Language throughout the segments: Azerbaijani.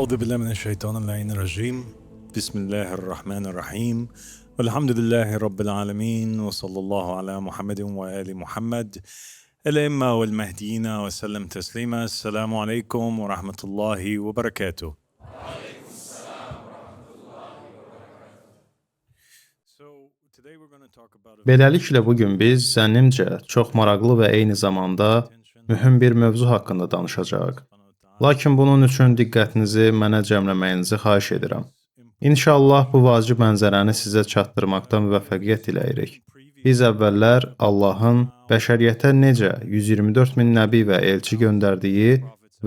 أعوذ بالله من الشيطان اللعين الرجيم. بسم الله الرحمن الرحيم، والحمد لله رب العالمين، وصلى الله على محمد وآل محمد الأئمة والمهديين وسلم تسليما. السلام عليكم ورحمة الله وبركاته. Beləliklə, bugün biz, zənnimcə, çox maraqlı və eyni zamanda mühüm bir mövzu haqqında danışacağıq. Lakin bunun üçün diqqətinizi mənə cəmləməyinizi xahiş edirəm. İnşallah bu vacib mənzərəni sizə çatdırmaqda müvəffəqiyyət diləyirik. Biz əvvəllər Allahın bəşəriyyətə necə 124 min nəbi və elçi göndərdiyi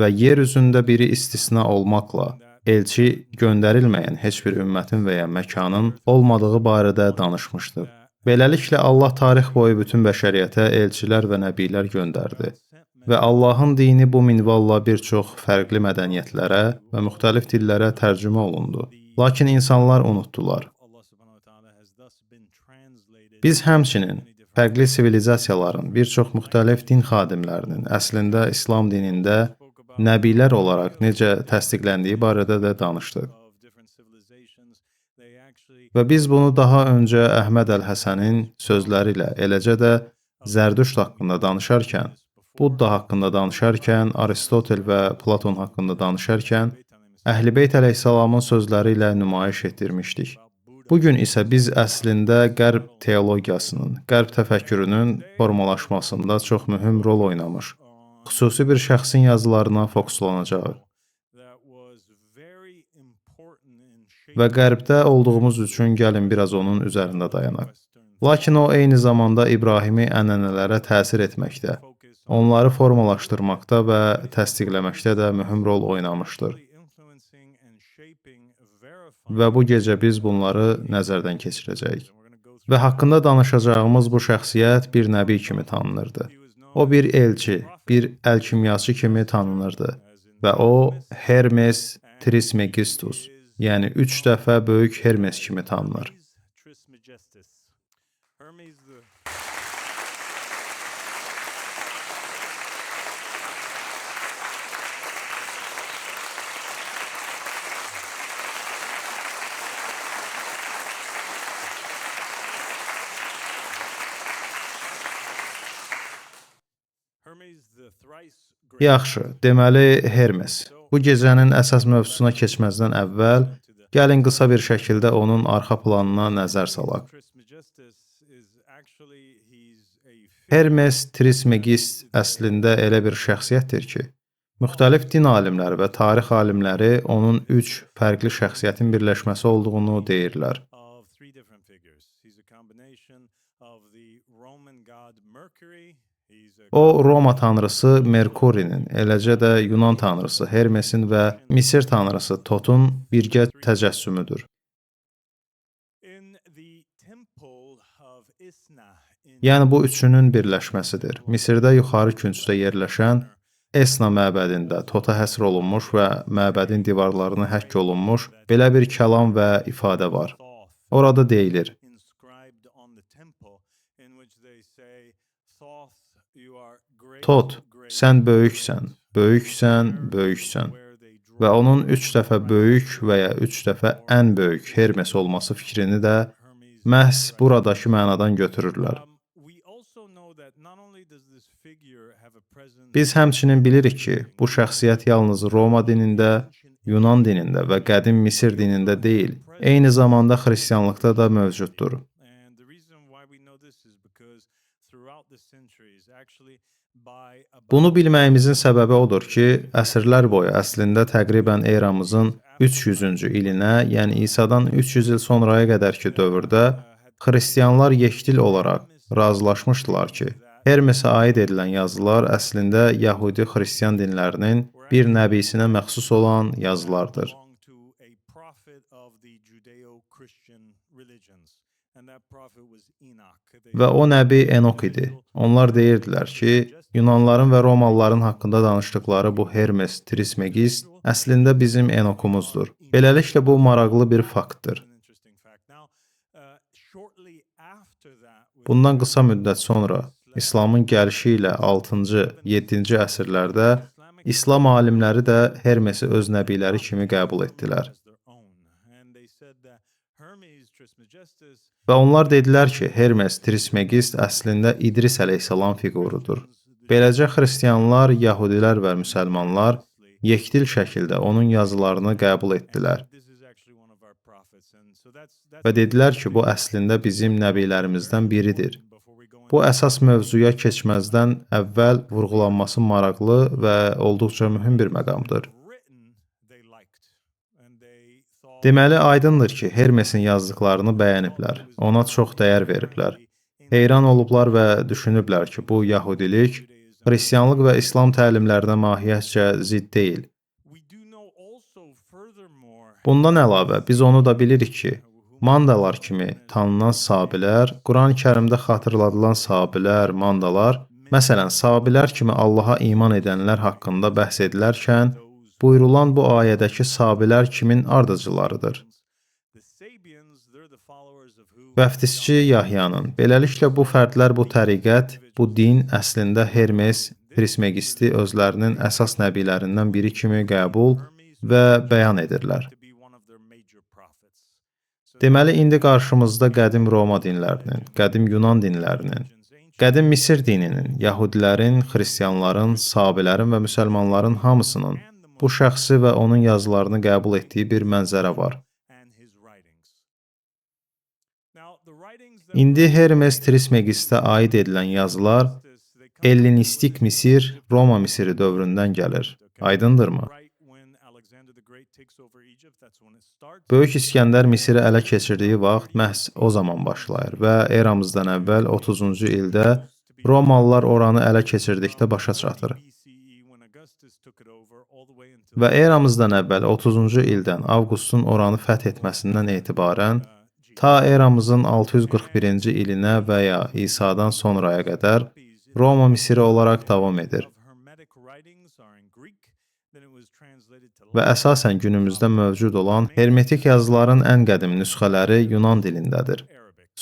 və yer üzündə biri istisna olmaqla elçi göndərilməyən heç bir ümmətin və ya məkanın olmadığı barədə danışmışdıq. Beləliklə, Allah tarix boyu bütün bəşəriyyətə elçilər və nəbilər göndərdi və Allahın dini bu minvalla bir çox fərqli mədəniyyətlərə və müxtəlif dillərə tərcümə olundu. Lakin insanlar unutdular. Biz həmçinin fərqli sivilizasiyaların, bir çox müxtəlif din xadimlərinin əslində İslam dinində nəbilər olaraq necə təsdiqləndiyi barədə də danışdıq. Və biz bunu daha öncə Əhməd Əl-Həsənin sözləri ilə, eləcə də Zərdüşt haqqında danışarkən, Budda haqqında danışarkən, Aristotel və Platon haqqında danışarkən, Əhl-i Beyt əleyhissalamın sözləri ilə nümayiş etdirmişdik. Bu gün isə biz əslində Qərb teologiyasının, Qərb təfəkkürünün formalaşmasında çox mühüm rol oynamış xüsusi bir şəxsin yazılarına fokuslanacağıq. Və Qərbdə olduğumuz üçün gəlin biraz onun üzərində dayanaq. Lakin o eyni zamanda İbrahimi ənənələrə təsir etməkdə, onları formalaşdırmaqda və təsdiqləməkdə də mühüm rol oynamışdır. Və bu gecə biz bunları nəzərdən keçirəcəyik. Və haqqında danışacağımız bu şəxsiyyət bir nəbi kimi tanınırdı. O bir elçi, bir əlkimyaçı kimi tanınırdı və o Hermes Trismegistus, yəni 3 dəfə böyük Hermes kimi tanınır. Yaxşı, deməli Hermes. Bu gecənin əsas mövzusuna keçməzdən əvvəl gəlin qısa bir şəkildə onun arxa planına nəzər salaq. Hermes Trismegist əslində elə bir şəxsiyyətdir ki, müxtəlif din alimləri və tarix alimləri onun 3 fərqli şəxsiyyətin birləşməsi olduğunu deyirlər. O, Roma tanrısı Merkurinin, eləcə də Yunan tanrısı Hermesin və Misir tanrısı Totun birgə təcəssümüdür. Yəni bu üçünün birləşməsidir. Misirdə yuxarı küncdə yerləşən Esna məbədində Tota həsr olunmuş və məbədin divarlarına həkk olunmuş belə bir kəlam və ifadə var. Orada deyilir: Tot, sən böyüksən, böyüksən, böyüksən. Və onun 3 dəfə böyük və ya 3 dəfə ən böyük Hermes olması fikrini də məhz buradakı mənadan götürürlər. Biz həmçinin bilirik ki, bu şəxsiyyət yalnız Roma dinində, Yunan dinində və qədim Misir dinində deyil, eyni zamanda xristianlıqda da mövcuddur. Bunu bilməyimizin səbəbi odur ki, əsrlər boyu əslində təqribən eramızın 300-cü ilinə, yəni İsa'dan 300 il sonraya qədərki dövrdə xristianlar yekdil olaraq razılaşmışdılar ki, Hermesə aid edilən yazılar əslində Yahudi xristian dinlərinin bir nəbisinə məxsus olan yazılardır. Və o nəbi Enok idi. Onlar deyirdilər ki, Yunanların və Romalıların haqqında danışdıqları bu Hermes Trismegist əslində bizim Enokumuzdur. Beləliklə bu maraqlı bir faktdır. Bundan qısa müddət sonra İslamın gəlişi ilə 6-cı, 7-ci əsrlərdə İslam alimləri də Hermesi öz nəbiləri kimi qəbul etdilər. Və onlar dedilər ki, Hermes Trismegist əslində İdris əleyhissalam fiqurudur. Beləcə xristianlar, yəhudilər və müsəlmanlar yekdil şəkildə onun yazılarını qəbul etdilər və dedilər ki, bu əslində bizim nəbilərimizdən biridir. Bu əsas mövzuya keçməzdən əvvəl vurğulanması maraqlı və olduqca mühüm bir məqamdır. Deməli, aydındır ki, Hermesin yazdıqlarını bəyəniblər, ona çox dəyər veriblər. Heyran olublar və düşünüblər ki, bu yəhudilik, xristianlıq və İslam təlimlərinə mahiyyətcə zidd deyil. Bundan əlavə, biz onu da bilirik ki, Mandalar kimi tanınan sabilər, Quran-Kərimdə xatırladılan sabilər, mandalar, məsələn, sabilər kimi Allaha iman edənlər haqqında bəhs edilərkən, buyurulan bu ayədəki sabilər kimin ardıcılarıdır? Bəftizçi Yahyanın. Beləliklə, bu fərdlər, bu təriqət, bu din əslində Hermes Trismegisti özlərinin əsas nəbilərindən biri kimi qəbul və bəyan edirlər. Deməli, indi qarşımızda qədim Roma dinlərinin, qədim Yunan dinlərinin, qədim Misir dininin, yəhudilərin, xristianların, sabilərin və müsəlmanların hamısının bu şəxsi və onun yazılarını qəbul etdiyi bir mənzərə var. İndi Hermes Trismegistə aid edilən yazılar Ellinistik Misir, Roma Misiri dövründən gəlir. Aydındırmı? Böyük İskəndər Misiri ələ keçirdiyi vaxt məhz o zaman başlayır və eramızdan əvvəl 30-cu ildə Romalılar oranı ələ keçirdikdə başa çatır. Və eramızdan əvvəl 30-cu ildən Avqustun oranı fəth etməsindən etibarən ta eramızın 641-ci ilinə və ya İsa'dan sonraya qədər Roma Misiri olaraq davam edir. Və əsasən günümüzdə mövcud olan hermetik yazıların ən qədim nüsxələri Yunan dilindədir.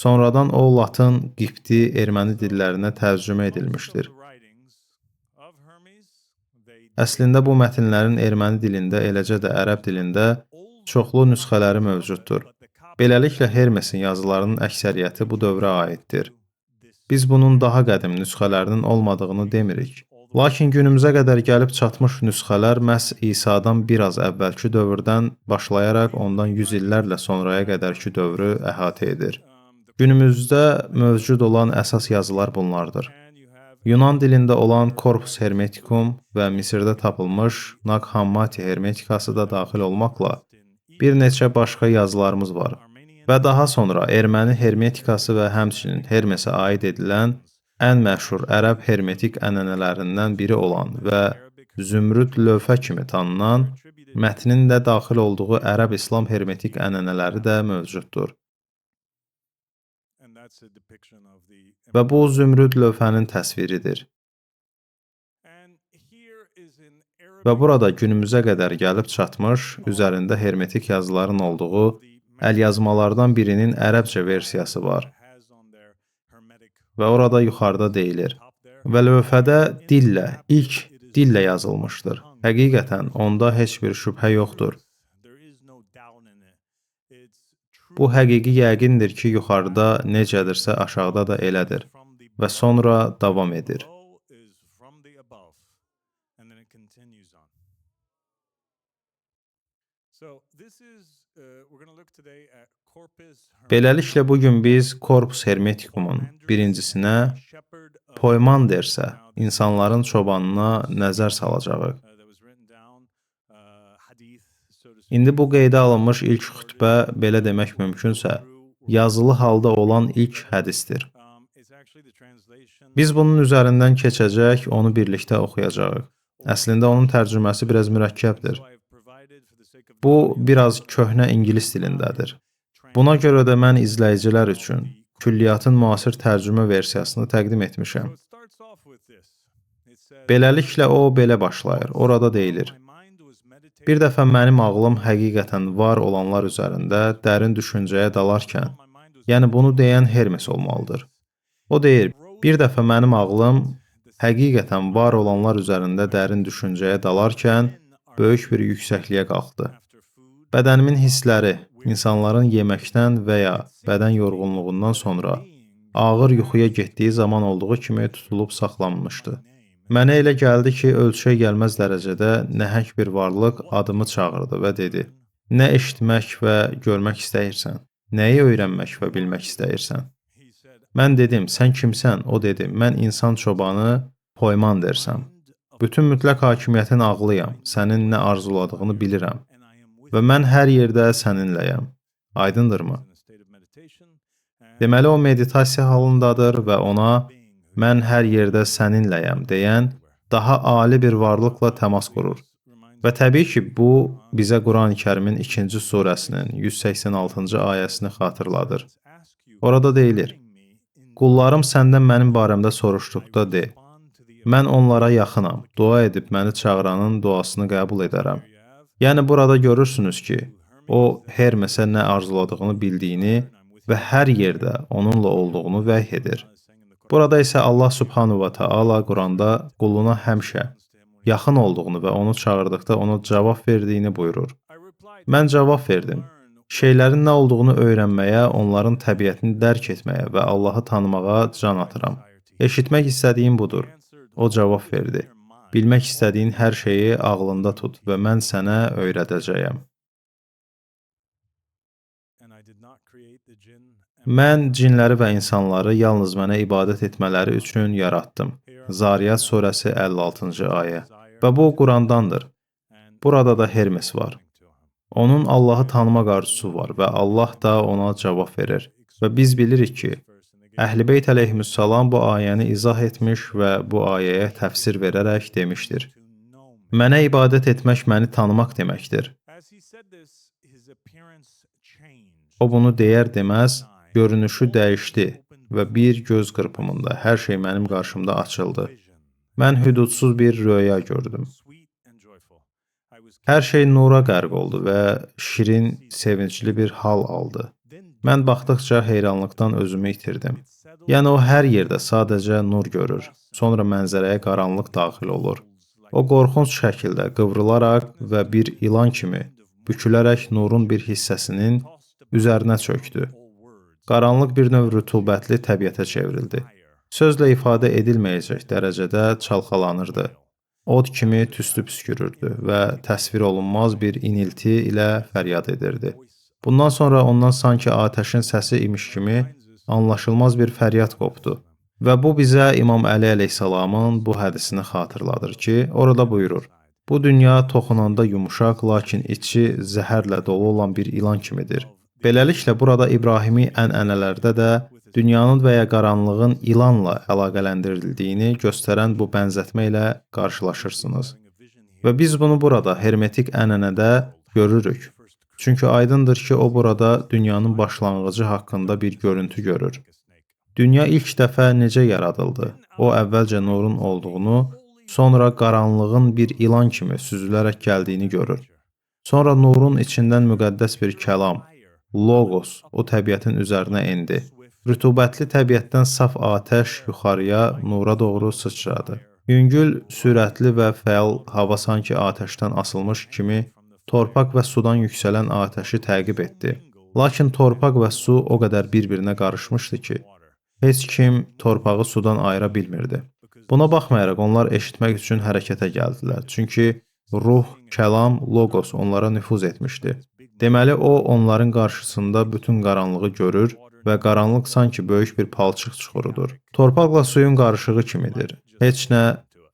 Sonradan o Latın, Qibti, erməni dillərinə tərcümə edilmişdir. Əslində bu mətnlərin erməni dilində, eləcə də ərəb dilində çoxlu nüsxələri mövcuddur. Beləliklə Hermesin yazılarının əksəriyyəti bu dövrə aiddir. Biz bunun daha qədim nüsxələrinin olmadığını demirik. Lakin günümüzə qədər gəlib çatmış nüsxələr məhz İsa'dan biraz əvvəlki dövrdən başlayaraq ondan 100 illərlə sonraya qədərki dövrü əhatə edir. Günümüzdə mövcud olan əsas yazılar bunlardır. Yunan dilində olan Corpus Hermeticum və Misirdə tapılmış Nag Hammadi Hermetikası da daxil olmaqla bir neçə başqa yazılarımız var. Və daha sonra erməni hermetikası və həmçinin Hermesə aid edilən ən məşhur ərəb hermetik ənənələrindən biri olan və zümrüd lövhə kimi tanınan mətnin də daxil olduğu ərəb İslam hermetik ənənələri də mövcuddur. Və bu zümrüd lövhənin təsviridir. Və burada günümüzə qədər gəlib çatmış, üzərində hermetik yazıların olduğu əlyazmalardan birinin ərəbcə versiyası var. Və orada yuxarıda deyilir. Və lövhədə dillə, ilk dillə yazılmışdır. Həqiqətən onda heç bir şübhə yoxdur. Bu həqiqi yəqindir ki, yuxarıda necədirsə aşağıda da elədir və sonra davam edir. Beləliklə, bu gün biz Corpus Hermeticumun birincisinə, Poimandersə, insanların çobanına nəzər salacağıq. İndi bu qeydə alınmış ilk xütbə, belə demək mümkünsə, yazılı halda olan ilk hədisdir. Biz bunun üzərindən keçəcək, onu birlikdə oxuyacağıq. Əslində, onun tərcüməsi biraz mürəkkəbdir. Bu, biraz köhnə ingilis dilindədir. Buna görə də mən izləyicilər üçün külliyyatın müasir tərcümə versiyasını təqdim etmişəm. Beləliklə, o belə başlayır. Orada deyilir: Bir dəfə mənim ağlım həqiqətən var olanlar üzərində dərin düşüncəyə dalarkən, yəni bunu deyən Hermes olmalıdır. O deyir, bir dəfə mənim ağlım Həqiqətən var olanlar üzərində dərin düşüncəyə dalarkən böyük bir yüksəkliyə qalxdı. Bədənimin hissləri insanların yeməkdən və ya bədən yorğunluğundan sonra ağır yuxuya getdiyi zaman olduğu kimi tutulub saxlanmışdı. Mənə elə gəldi ki, ölçüyə gəlməz dərəcədə nəhəng bir varlıq adımı çağırdı və dedi: "Nə eşitmək və görmək istəyirsən? Nəyi öyrənmək və bilmək istəyirsən?" Mən dedim: "Sən kimsən?" O dedi: "Mən insan çobanı Poymandersəm. Bütün mütləq hakimiyyətin ağlıyam, sənin nə arzuladığını bilirəm və mən hər yerdə səninləyəm." Aydındırmı? Deməli, o meditasiya halındadır və ona "Mən hər yerdə səninləyəm" deyən daha ali bir varlıqla təmas qurur. Və təbii ki, bu bizə Qurani-Kərimin 2-ci surəsinin 186-cı ayəsini xatırladır. Orada deyilir: "Qullarım səndən mənim barəmdə soruşduqda de, mən onlara yaxınam, dua edib məni çağıranın duasını qəbul edərəm." Yəni burada görürsünüz ki, o Hermesə nə arzuladığını bildiyini və hər yerdə onunla olduğunu vəhy edir. Burada isə Allah Subhanahu va Taala Quranda quluna həmişə yaxın olduğunu və onu çağırdıqda ona cavab verdiyini buyurur. Mən cavab verdim: Şeylərin nə olduğunu öyrənməyə, onların təbiətini dərk etməyə və Allahı tanımağa can atıram. Eşitmək istədiyim budur. O cavab verdi: Bilmək istədiyin hər şeyi ağlında tut və mən sənə öyrədəcəyəm. Mən cinləri və insanları yalnız mənə ibadət etmələri üçün yaratdım. Zariyat surəsi 56-cı ayə. Və bu Qurandandır. Burada da Hermes var. Onun Allahı tanımaq arzusu var və Allah da ona cavab verir. Və biz bilirik ki, Əhl-i Beyt əleyhimussalam bu ayəni izah etmiş və bu ayəyə təfsir verərək demişdir: Mənə ibadət etmək məni tanımaq deməkdir. O bunu deyər deməz, görünüşü dəyişdi və bir göz qırpımında hər şey mənim qarşımda açıldı. Mən hüdudsuz bir röya gördüm. Hər şey nura qərq oldu və şirin, sevincli bir hal aldı. Mən baxdıqca heyranlıqdan özümü itirdim. Yəni o hər yerdə sadəcə nur görür. Sonra mənzərəyə qaranlıq daxil olur. O qorxunc şəkildə qıvrılaraq və bir ilan kimi bükülərək nurun bir hissəsinin üzərinə çökdü. Qaranlıq bir növ rütubətli təbiətə çevrildi. Sözlə ifadə edilməyəcək dərəcədə çalxalanırdı. Od kimi tüstü püskürürdü və təsvir olunmaz bir inilti ilə fəryad edirdi. Bundan sonra ondan sanki atəşin səsi imiş kimi anlaşılmaz bir fəryad qopdu. Və bu bizə İmam Əli əleyhissalamın bu hədisini xatırladır ki, orada buyurur: Bu dünya toxunanda yumuşaq, lakin içi zəhərlə dolu olan bir ilan kimidir. Beləliklə, burada İbrahimi ənənələrdə də dünyanın və ya qaranlığın ilanla əlaqələndirildiyini göstərən bu bənzətmə ilə qarşılaşırsınız. Və biz bunu burada hermetik ənənədə görürük. Çünki aydındır ki, o burada dünyanın başlanğıcı haqqında bir görüntü görür. Dünya ilk dəfə necə yaradıldı? O əvvəlcə nurun olduğunu, sonra qaranlığın bir ilan kimi süzülərək gəldiyini görür. Sonra nurun içindən müqəddəs bir kəlam, logos, o təbiətin üzərinə endi. Rütubətli təbiətdən saf atəş yuxarıya, nura doğru sıçradı. Yüngül, sürətli və fəal hava sanki atəşdən asılmış kimi torpaq və sudan yüksələn atəşi təqib etdi. Lakin torpaq və su o qədər bir-birinə qarışmışdı ki, heç kim torpağı sudan ayıra bilmirdi. Buna baxmayaraq onlar eşitmək üçün hərəkətə gəldilər. Çünki ruh, kəlam, logos onlara nüfuz etmişdi. Deməli, o onların qarşısında bütün qaranlığı görür və qaranlıq sanki böyük bir palçıq çuxurudur. Torpaqla suyun qarışığı kimidir. Heç nə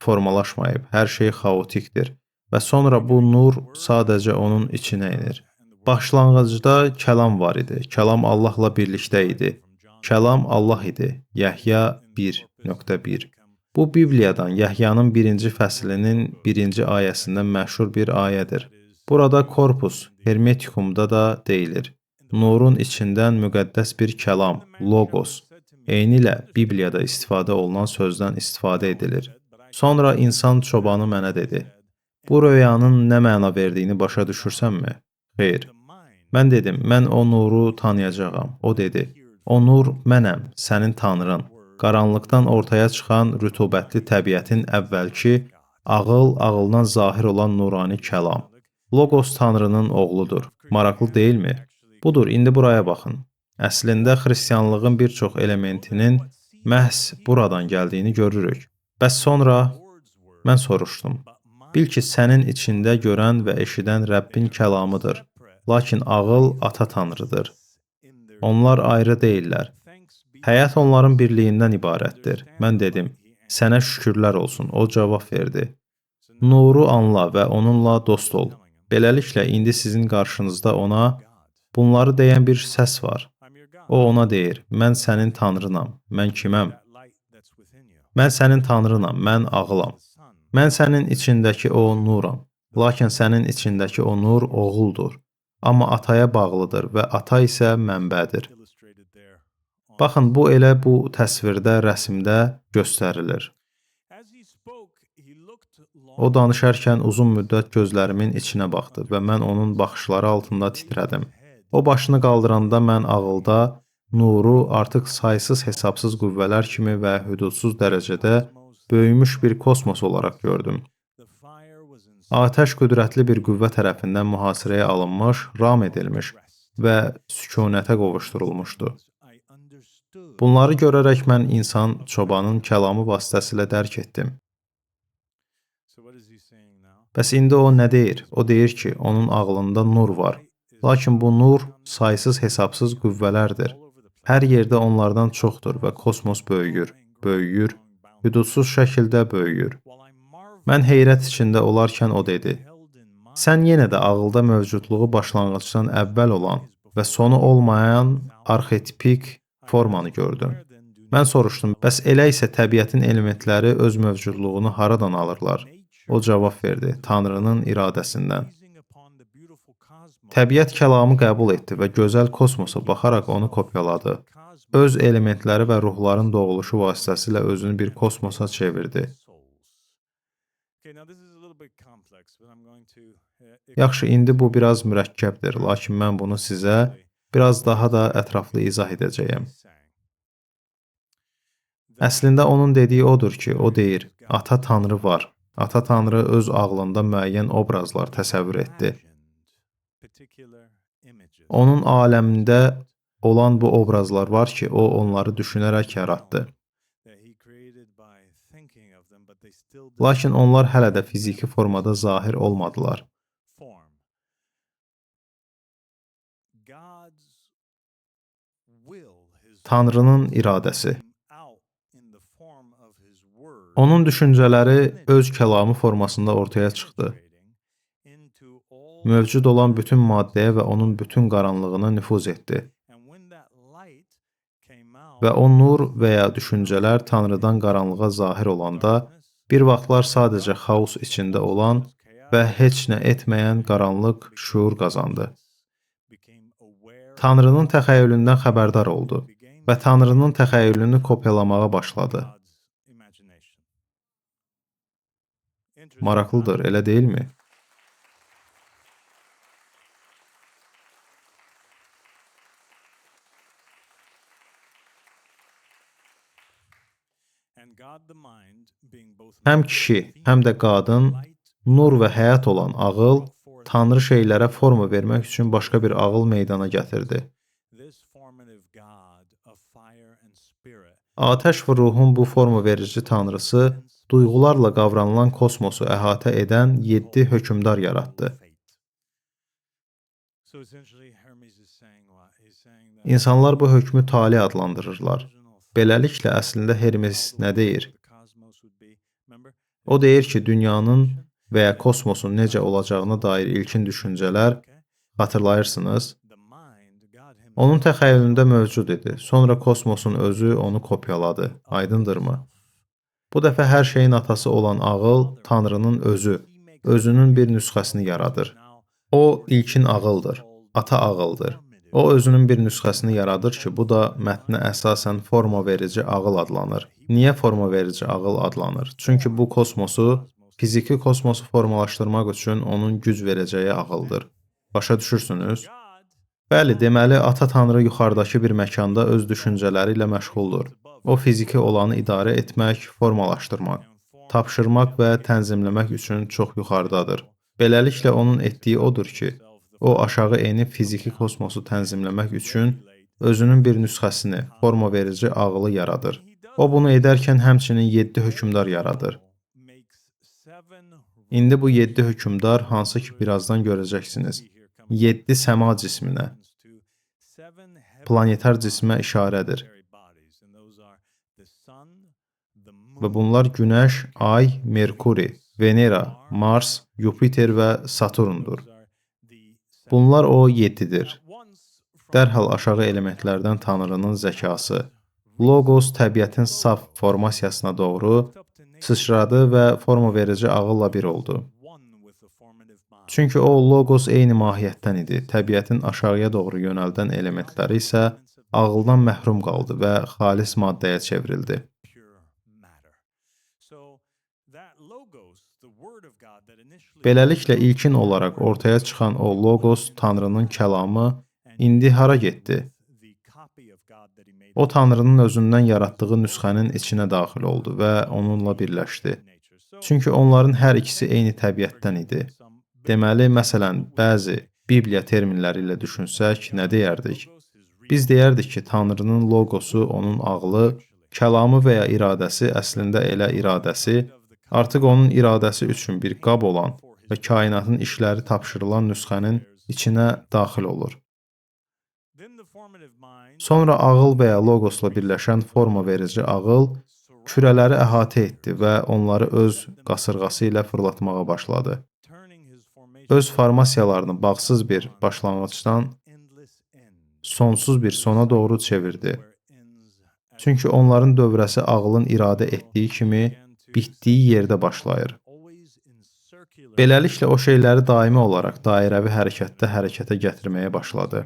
formalaşmayıb, hər şey xaotikdir və sonra bu nur sadəcə onun içinə inir. Başlanğıcda kəlam var idi. Kəlam Allahla birlikdə idi. Kəlam Allah idi. Yəhya 1.1. Bu Bibliyadan Yəhyanın 1-ci fəslinin 1-ci ayəsindən məşhur bir ayədir. Burada Corpus Hermeticumda da deyilir. Nurun içindən müqəddəs bir kəlam, logos, eynilə Bibliyada istifadə olunan sözdən istifadə edilir. Sonra insan çobanı mənə dedi: Bu röyanın nə məna verdiyini başa düşürsənmi? Xeyr. Mən dedim, mən o nuru tanıyacağam. O dedi, o nur mənəm, sənin tanrın. Qaranlıqdan ortaya çıxan rütubətli təbiətin əvvəlki ağıl, ağıldan zahir olan nurani kəlam. Logos Tanrının oğludur. Maraqlı deyilmi? Budur, indi buraya baxın. Əslində, xristianlığın bir çox elementinin məhz buradan gəldiyini görürük. Bəs sonra mən soruşdum. Bil ki, sənin içində görən və eşidən Rəbbin kəlamıdır. Lakin ağıl Ata Tanrıdır. Onlar ayrı deyillər. Həyat onların birliyindən ibarətdir. Mən dedim, sənə şükürlər olsun. O cavab verdi. Nuru anla və onunla dost ol. Beləliklə, indi sizin qarşınızda ona bunları deyən bir səs var. O ona deyir, mən sənin Tanrınam, mən kiməm? Mən sənin Tanrınam, mən ağılam. Mən sənin içindəki o nuram. Lakin sənin içindəki o nur oğuldur. Amma ataya bağlıdır və ata isə mənbədir. Baxın, bu elə bu təsvirdə, rəsimdə göstərilir. O danışarkən uzun müddət gözlərimin içinə baxdı və mən onun baxışları altında titrədim. O başını qaldıranda mən ağılda nuru artıq saysız hesabsız qüvvələr kimi və hüdudsuz dərəcədə böyümüş bir kosmos olaraq gördüm. Atəş qüdrətli bir qüvvə tərəfindən mühasirəyə alınmış, ram edilmiş və sükunətə qovuşdurulmuşdu. Bunları görərək mən insan çobanın kəlamı vasitəsilə dərk etdim. Bəs indi o nə deyir? O deyir ki, onun ağlında nur var. Lakin bu nur saysız hesabsız qüvvələrdir. Hər yerdə onlardan çoxdur və kosmos böyüyür, böyüyür, hüdudsuz şəkildə böyüyür. Mən heyrət içində olarkən o dedi, sən yenə də ağılda mövcudluğu başlanğıcdan əvvəl olan və sonu olmayan arxetipik formanı gördün. Mən soruşdum, bəs elə isə təbiətin elementləri öz mövcudluğunu haradan alırlar? O cavab verdi, Tanrının iradəsindən. Təbiət kəlamı qəbul etdi və gözəl kosmosa baxaraq onu kopyaladı. Öz elementləri və ruhların doğuluşu vasitəsilə özünü bir kosmosa çevirdi. Yaxşı, indi bu biraz mürəkkəbdir, lakin mən bunu sizə biraz daha da ətraflı izah edəcəyəm. Əslində onun dediyi odur ki, o deyir, Ata Tanrı var. Ata Tanrı öz ağlında müəyyən obrazlar təsəvvür etdi. Onun aləmində olan bu obrazlar var ki, o onları düşünərək yaratdı. Lakin onlar hələ də fiziki formada zahir olmadılar. Tanrının iradəsi. Onun düşüncələri öz kəlamı formasında ortaya çıxdı. Mövcud olan bütün maddəyə və onun bütün qaranlığına nüfuz etdi. Və o nur və ya düşüncələr Tanrıdan qaranlığa zahir olanda, bir vaxtlar sadəcə xaos içində olan və heç nə etməyən qaranlıq şüur qazandı. Tanrının təxəyyülündən xəbərdar oldu və Tanrının təxəyyülünü kopyalamağa başladı. Maraqlıdır, elə deyilmi? Həm kişi, həm də qadın, nur və həyat olan ağıl, Tanrı şeylərə forma vermək üçün başqa bir ağıl meydana gətirdi. Atəş və ruhun bu forma verici tanrısı, duyğularla qavranılan kosmosu əhatə edən 7 hökmdar yaratdı. İnsanlar bu hökmü tali adlandırırlar. Beləliklə, əslində Hermes nə deyir? O deyir ki, dünyanın və ya kosmosun necə olacağına dair ilkin düşüncələr, xatırlayırsınız, onun təxəyyülündə mövcud idi. Sonra kosmosun özü onu kopyaladı. Aydındırmı? Bu dəfə hər şeyin atası olan ağıl, Tanrının özü, özünün bir nüsxəsini yaradır. O, ilkin ağıldır, ata ağıldır. O, özünün bir nüsxəsini yaradır ki, bu da mətnə əsasən forma verici ağıl adlanır. Niyə forma verici ağıl adlanır? Çünki bu kosmosu, fiziki kosmosu formalaşdırmaq üçün onun güc verəcəyi ağıldır. Başa düşürsünüz? Bəli, deməli, Ata Tanrı yuxarıdakı bir məkanda öz düşüncələri ilə məşğuldur. O fiziki olanı idarə etmək, formalaşdırmaq, tapşırmaq və tənzimləmək üçün çox yuxarıdadır. Beləliklə onun etdiyi odur ki, o aşağı enib fiziki kosmosu tənzimləmək üçün özünün bir nüsxəsini, forma verici ağılı yaradır. O bunu edərkən həmçinin 7 hökmdar yaradır. İndi bu 7 hökmdar, hansı ki birazdan görəcəksiniz, 7 səma cisminə, planetar cismə işarədir. Və bunlar Günəş, Ay, Merkuri, Venera, Mars, Yupiter və Saturndur. Bunlar o 7-dir. Dərhal aşağı elementlərdən Tanrının zəkası, Logos təbiətin saf formasiyasına doğru sıçradı və forma verici ağılla bir oldu. Çünki o Logos eyni mahiyyətdən idi. Təbiətin aşağıya doğru yönəldən elementləri isə ağıldan məhrum qaldı və xalis maddəyə çevrildi. Beləliklə ilkin olaraq ortaya çıxan o Logos, Tanrının kəlamı, indi hara getdi? O Tanrının özündən yaratdığı nüsxənin içinə daxil oldu və onunla birləşdi. Çünki onların hər ikisi eyni təbiətdən idi. Deməli, məsələn, bəzi Bibliya terminləri ilə düşünsək, nə deyərdik? Biz deyərdik ki, Tanrının logosu, onun ağlı, kəlamı və ya iradəsi, əslində elə iradəsi, artıq onun iradəsi üçün bir qab olan və kainatın işləri tapşırılan nüsxənin içinə daxil olur. Sonra ağıl və ya logosla birləşən forma verici ağıl kürələri əhatə etdi və onları öz qasırğası ilə fırlatmağa başladı. Öz formasiyalarını bağsız bir başlanğıcdan sonsuz bir sona doğru çevirdi. Çünki onların dövrəsi ağılın iradə etdiyi kimi bitdiyi yerdə başlayır. Beləliklə o şeyləri daimi olaraq dairəvi hərəkətdə hərəkətə gətirməyə başladı.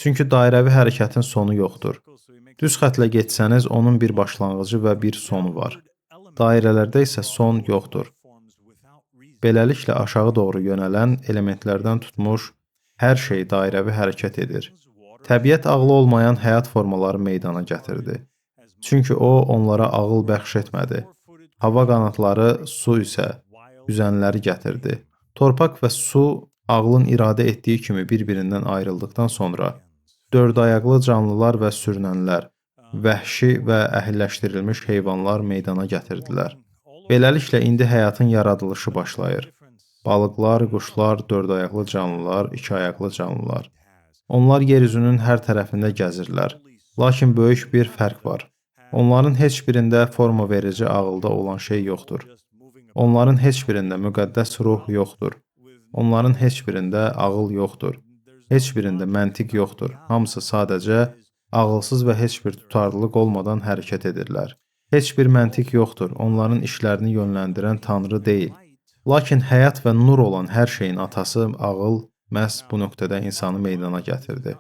Çünki dairəvi hərəkətin sonu yoxdur. Düz xətlə getsəniz, onun bir başlanğıcı və bir sonu var. Dairələrdə isə son yoxdur. Beləliklə aşağı doğru yönələn elementlərdən tutmuş hər şey dairəvi hərəkət edir. Təbiət ağlı olmayan həyat formaları meydana gətirdi. Çünki o onlara ağıl bəxş etmədi. Hava qanadları, su isə üzənləri gətirdi. Torpaq və su ağlın iradə etdiyi kimi bir-birindən ayrıldıqdan sonra dördayaqlı canlılar və sürünənlər, vəhşi və əhilləşdirilmiş heyvanlar meydana gətirdilər. Beləliklə indi həyatın yaradılışı başlayır. Balıqlar, quşlar, dördayaqlı canlılar, ikiayaqlı canlılar. Onlar yer üzünün hər tərəfində gəzirlər. Lakin böyük bir fərq var. Onların heç birində forma verici ağılda olan şey yoxdur. Onların heç birində müqəddəs ruh yoxdur. Onların heç birində ağıl yoxdur. Heç birində məntiq yoxdur. Hamısı sadəcə ağılsız və heç bir tutarlılıq olmadan hərəkət edirlər. Heç bir məntiq yoxdur. Onların işlərini yönləndirən Tanrı deyil. Lakin həyat və nur olan hər şeyin atası ağıl məhz bu nöqtədə insanı meydana gətirdi.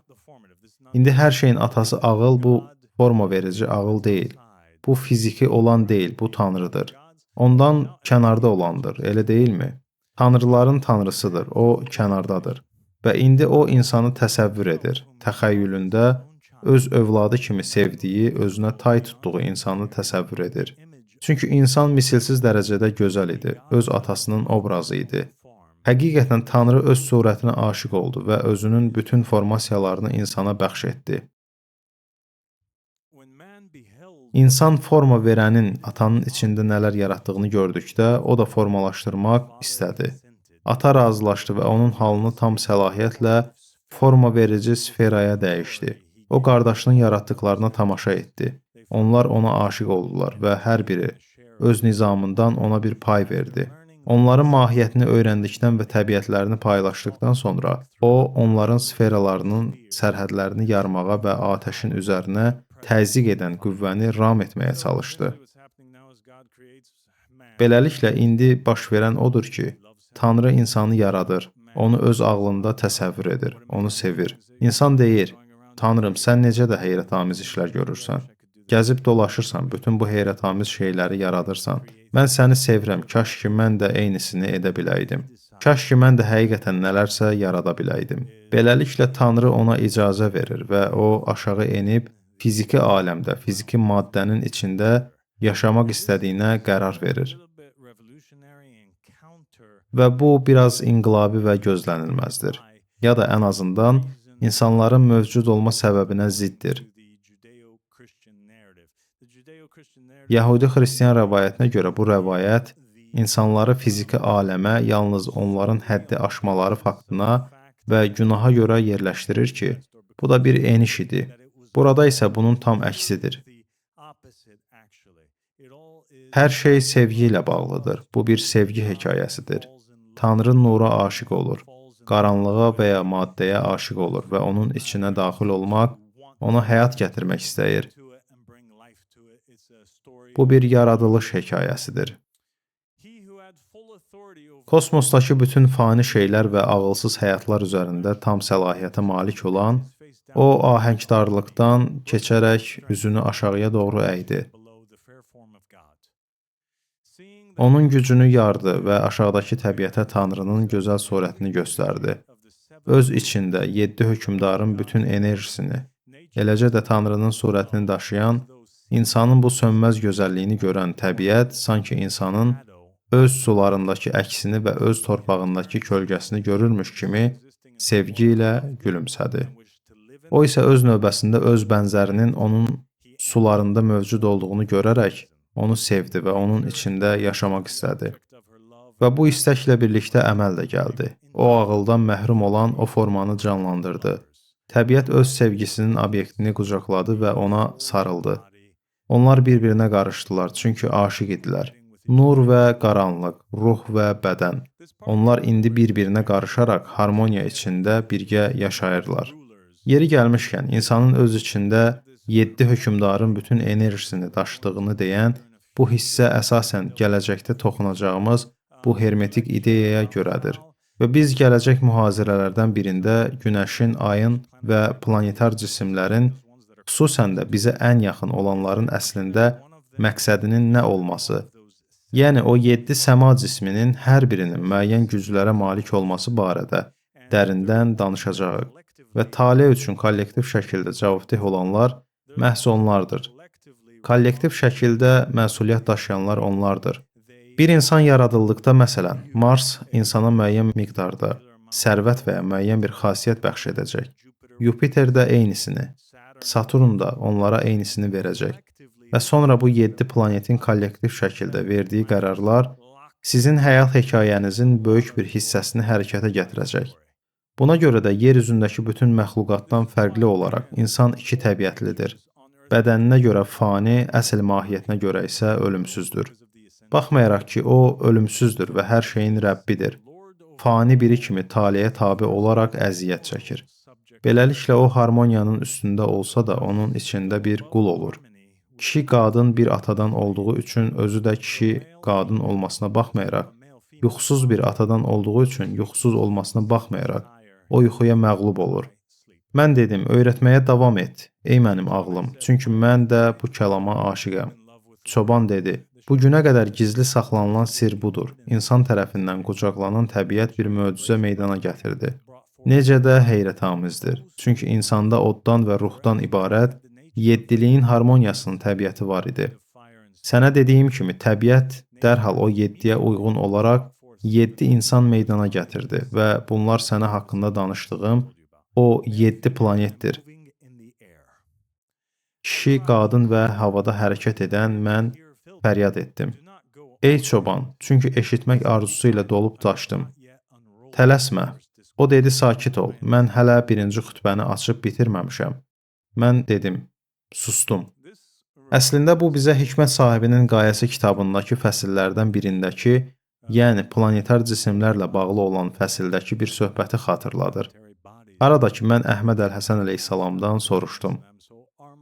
İndi hər şeyin atası ağıl bu forma verici ağıl deyil. Bu fiziki olan deyil, bu Tanrıdır. Ondan kənarda olandır, elə deyilmi? Tanrıların tanrısıdır, o kənardadır. Və indi o insanı təsəvvür edir. Təxəyyülündə öz övladı kimi sevdiyi, özünə tay tutduğu insanı təsəvvür edir. Çünki insan misilsiz dərəcədə gözəl idi, öz atasının obrazı idi. Həqiqətən Tanrı öz surətinə aşiq oldu və özünün bütün formasiyalarını insana bəxş etdi. İnsan forma verənin atanın içində nələr yaratdığını gördükdə, o da formalaşdırmaq istədi. Ata razılaşdı və onun halını tam səlahiyyətlə forma verici sferaya dəyişdi. O qardaşının yaratdıqlarına tamaşa etdi. Onlar ona aşiq oldular və hər biri öz nizamından ona bir pay verdi. Onların mahiyyətini öyrəndikdən və təbiətlərini paylaşdıqdan sonra o, onların sferalarının sərhədlərini yarmağa və atəşin üzərinə təzyiq edən qüvvəni ram etməyə çalışdı. Beləliklə, indi baş verən odur ki, Tanrı insanı yaradır, onu öz ağlında təsəvvür edir, onu sevir. İnsan deyir, Tanrım, sən necə də heyrətamiz işlər görürsən. Gəzib dolaşırsan, bütün bu heyrətamiz şeyləri yaradırsan. Mən səni sevirəm, kaş ki mən də eynisini edə biləydim. Kaş ki mən də həqiqətən nələrsə yarada biləydim. Beləliklə Tanrı ona icazə verir və o aşağı enib fiziki aləmdə, fiziki maddənin içində yaşamaq istədiyinə qərar verir. Və bu biraz inqilabi və gözlənilməzdir. Ya da ən azından insanların mövcud olma səbəbinə ziddir. Yəhudi xristian rəvayətinə görə bu rəvayət insanları fiziki aləmə yalnız onların həddi aşmaları faktına və günaha görə yerləşdirir ki, bu da bir eniş idi. Burada isə bunun tam əksidir. Hər şey sevgi ilə bağlıdır. Bu bir sevgi hekayəsidir. Tanrı nura aşiq olur, qaranlığa və ya maddəyə aşiq olur və onun içinə daxil olmaq, ona həyat gətirmək istəyir. Bu bir yaradılış hekayəsidir. Kosmosdakı bütün fani şeylər və ağılsız həyatlar üzərində tam səlahiyyətə malik olan, o ahəngdarlıqdan keçərək üzünü aşağıya doğru əydi. Onun gücünü yardı və aşağıdakı təbiətə Tanrının gözəl surətini göstərdi. Öz içində 7 hökmdarın bütün enerjisini, eləcə də Tanrının surətini daşıyan, insanın bu sönməz gözəlliyini görən təbiət sanki insanın öz sularındakı əksini və öz torpağındakı kölgəsini görürmüş kimi sevgi ilə gülümsədi. O isə öz növbəsində öz bənzərinin onun sularında mövcud olduğunu görərək onu sevdi və onun içində yaşamaq istədi. Və bu istəklə birlikdə əməl də gəldi. O ağıldan məhrum olan o formanı canlandırdı. Təbiət öz sevgisinin obyektini qucaqladı və ona sarıldı. Onlar bir-birinə qarışdılar, çünki aşiq idilər. Nur və qaranlıq, ruh və bədən. Onlar indi bir-birinə qarışaraq harmoniya içində birgə yaşayırlar. Yeri gəlmişkən, insanın öz içində 7 hökmdarın bütün enerjisini daşıdığını deyən bu hissə əsasən gələcəkdə toxunacağımız bu hermetik ideyaya görədir. Və biz gələcək mühazirələrdən birində günəşin, ayın və planetar cisimlərin, xüsusən də bizə ən yaxın olanların əslində məqsədinin nə olması, yəni o 7 səma cisminin hər birinin müəyyən güclərə malik olması barədə dərindən danışacağıq və tale üçün kollektiv şəkildə cavabdeh olanlar məhz onlardır. Kollektiv şəkildə məsuliyyət daşıyanlar onlardır. Bir insan yaradıldıqda, məsələn, Mars insana müəyyən miqdarda sərvət və ya müəyyən bir xasiyyət bəxş edəcək. Yupiter də eynisini, Saturn da onlara eynisini verəcək. Və sonra bu 7 planetin kollektiv şəkildə verdiyi qərarlar sizin həyat hekayənizin böyük bir hissəsini hərəkətə gətirəcək. Buna görə də yer üzündəki bütün məxluqatdan fərqli olaraq insan iki təbiətlidir. Bədəninə görə fani, əsl mahiyyətinə görə isə ölümsüzdür. Baxmayaraq ki, o ölümsüzdür və hər şeyin Rəbbidir. Fani biri kimi taleyə tabe olaraq əziyyət çəkir. Beləliklə o harmoniyanın üstündə olsa da onun içində bir qul olur. Kişi qadın bir atadan olduğu üçün özü də kişi qadın olmasına baxmayaraq, yuxusuz bir atadan olduğu üçün yuxusuz olmasına baxmayaraq, o yuxuya məğlub olur. Mən dedim, öyrətməyə davam et, ey mənim ağlım, çünki mən də bu kəlama aşiqəm. Çoban dedi, bu günə qədər gizli saxlanılan sir budur. İnsan tərəfindən qucaqlanan təbiət bir möcüzə meydana gətirdi. Necə də heyrətamizdir. Çünki insanda oddan və ruhdan ibarət yeddiliyin harmoniyasının təbiəti var idi. Sənə dediyim kimi, təbiət dərhal o 7-yə uyğun olaraq 7 insan meydana gətirdi və bunlar sənə haqqında danışdığım o 7 planetdir. Kişi, qadın və havada hərəkət edən mən fəryad etdim. Ey çoban, çünki eşitmək arzusu ilə dolub daşdım. Tələsmə. O dedi, sakit ol. Mən hələ birinci xütbəni açıb bitirməmişəm. Mən dedim, sustum. Əslində bu bizə Hikmət sahibinin qayəsi kitabındakı fəsillərdən birindəki, yəni planetar cisimlərlə bağlı olan fəsildəki bir söhbəti xatırladır. Aradakı mən Əhməd Əl-Həsən əleyhissalamdan soruşdum.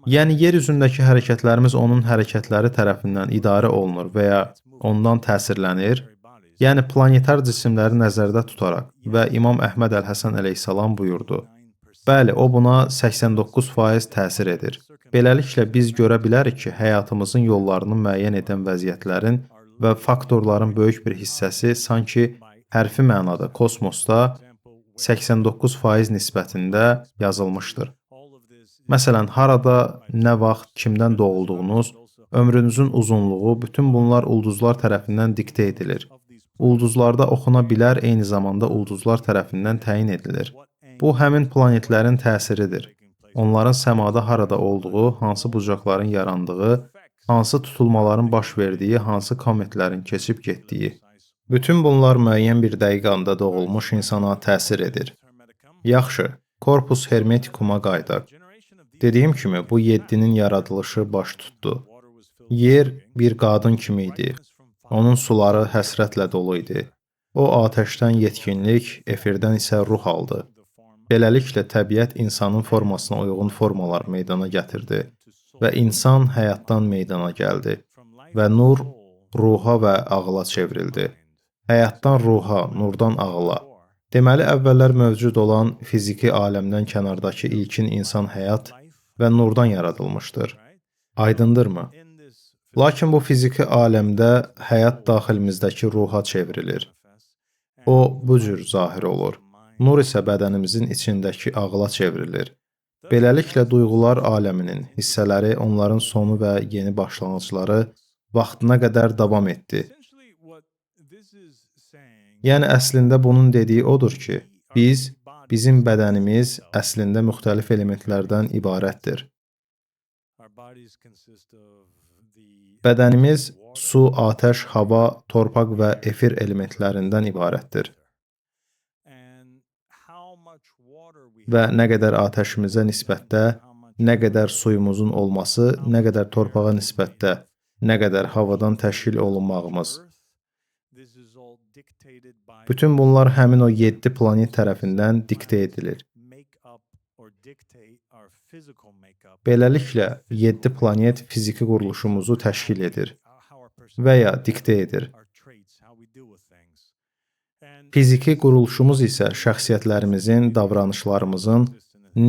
Yəni yer üzündəki hərəkətlərimiz onun hərəkətləri tərəfindən idarə olunur və ya ondan təsirlənir? Yəni planetar cisimləri nəzərdə tutaraq və İmam Əhməd Əl-Həsən əleyhissalam buyurdu. Bəli, o buna 89% təsir edir. Beləliklə biz görə bilərik ki, həyatımızın yollarını müəyyən edən vəziyyətlərin və faktorların böyük bir hissəsi sanki hərfi mənada kosmosda 89% nisbətində yazılmışdır. Məsələn, harada, nə vaxt, kimdən doğulduğunuz, ömrünüzün uzunluğu, bütün bunlar ulduzlar tərəfindən diktə edilir. Ulduzlarda oxuna bilər, eyni zamanda ulduzlar tərəfindən təyin edilir. Bu, həmin planetlərin təsiridir. Onların səmada harada olduğu, hansı bucaqların yarandığı, hansı tutulmaların baş verdiyi, hansı kometlərin keçib getdiyi. Bütün bunlar müəyyən bir dəqiq anda doğulmuş insana təsir edir. Yaxşı, Corpus Hermeticum'a qayıdaq. Dediyim kimi, bu 7-nin yaradılışı baş tutdu. Yer bir qadın kimi idi. Onun suları həsrətlə dolu idi. O atəşdən yetkinlik, efirdən isə ruh aldı. Beləliklə, təbiət insanın formasına uyğun formalar meydana gətirdi və insan həyatdan meydana gəldi və nur ruha və ağıla çevrildi. Həyatdan ruha, nurdan ağıla. Deməli, əvvəllər mövcud olan fiziki aləmdən kənardakı ilkin insan həyat və nurdan yaradılmışdır. Aydındırmı? Lakin bu fiziki aləmdə həyat daxilimizdəki ruha çevrilir. O, bu cür zahir olur. Nur isə bədənimizin içindəki ağıla çevrilir. Beləliklə, duyğular aləminin hissələri, onların sonu və yeni başlanğıcları vaxtına qədər davam etdi. Yəni, əslində bunun dediyi odur ki, biz, bizim bədənimiz əslində müxtəlif elementlərdən ibarətdir. Bədənimiz su, atəş, hava, torpaq və efir elementlərindən ibarətdir. Və nə qədər atəşimizə nisbətdə, nə qədər suyumuzun olması, nə qədər torpağa nisbətdə, nə qədər havadan təşkil olunmağımız. Bütün bunlar həmin o 7 planet tərəfindən diktə edilir. Beləliklə, 7 planet fiziki quruluşumuzu təşkil edir və ya diktə edir. Fiziki quruluşumuz isə şəxsiyyətlərimizin, davranışlarımızın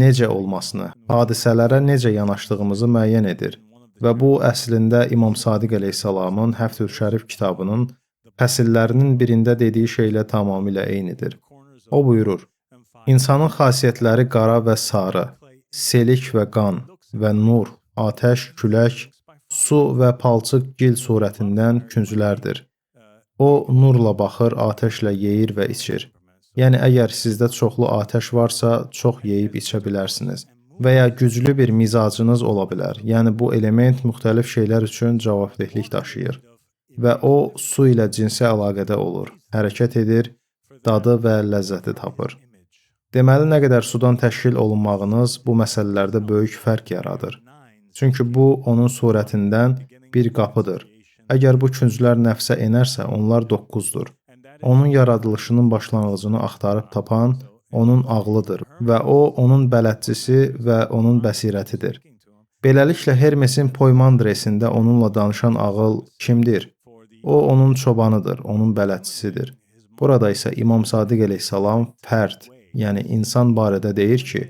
necə olmasını, hadisələrə necə yanaşdığımızı müəyyən edir. Və bu, əslində İmam Sadiq əleyhissalamın Həftül Şərif kitabının fəsillərinin birində dediyi şeylə tamamilə eynidir. O buyurur, İnsanın xasiyyətləri qara və sarı, selik və qan və nur, atəş, külək, su və palçıq gil surətindən künclərdir. O, nurla baxır, atəşlə yeyir və içir. Yəni, əgər sizdə çoxlu atəş varsa, çox yeyib içə bilərsiniz və ya güclü bir mizacınız ola bilər. Yəni, bu element müxtəlif şeylər üçün cavabdehlik daşıyır və o, su ilə cinsi əlaqədə olur, hərəkət edir, dadı və ləzzəti tapır. Deməli, nə qədər sudan təşkil olunmağınız bu məsələlərdə böyük fərq yaradır. Çünki bu, onun surətindən bir qapıdır. Əgər bu künclər nəfsə enərsə, onlar 9-dur. Onun yaradılışının başlanğıcını axtarıb tapan onun ağlıdır və o, onun bələdçisi və onun bəsirətidir. Beləliklə, Hermesin Poimandresində onunla danışan ağıl kimdir? O, onun çobanıdır, onun bələdçisidir. Burada isə İmam Sadiq əleyhissalam fərd, yəni insan barədə deyir ki,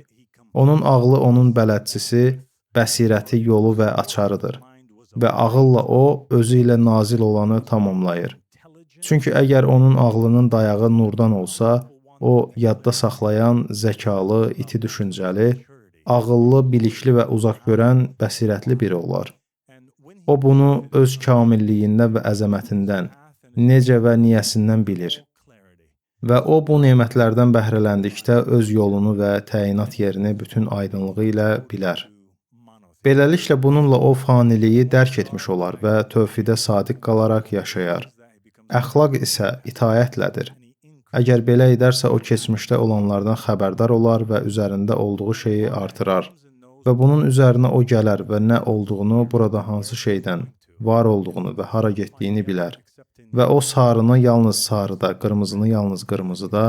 onun ağlı onun bələdçisi, bəsirəti, yolu və açarıdır və ağılla o, özü ilə nazil olanı tamamlayır. Çünki əgər onun ağlının dayağı nurdan olsa, o, yadda saxlayan, zəkalı, iti düşüncəli, ağıllı, bilikli və uzaq görən, bəsirətli biri olar. O, bunu öz kamilliyində və əzəmətindən, necə və niyəsindən bilir. Və o, bu nemətlərdən bəhrələndikdə öz yolunu və təyinat yerini bütün aydınlığı ilə bilər. Beləliklə, bununla o faniliyi dərk etmiş olar və tövhidə sadiq qalaraq yaşayar. Əxlaq isə itaətlədir. Əgər belə edərsə, o keçmişdə olanlardan xəbərdar olar və üzərində olduğu şeyi artırar. Və bunun üzərinə o gələr və nə olduğunu, burada hansı şeydən var olduğunu və hara getdiyini bilər. Və o sarını yalnız sarıda, qırmızını yalnız qırmızıda,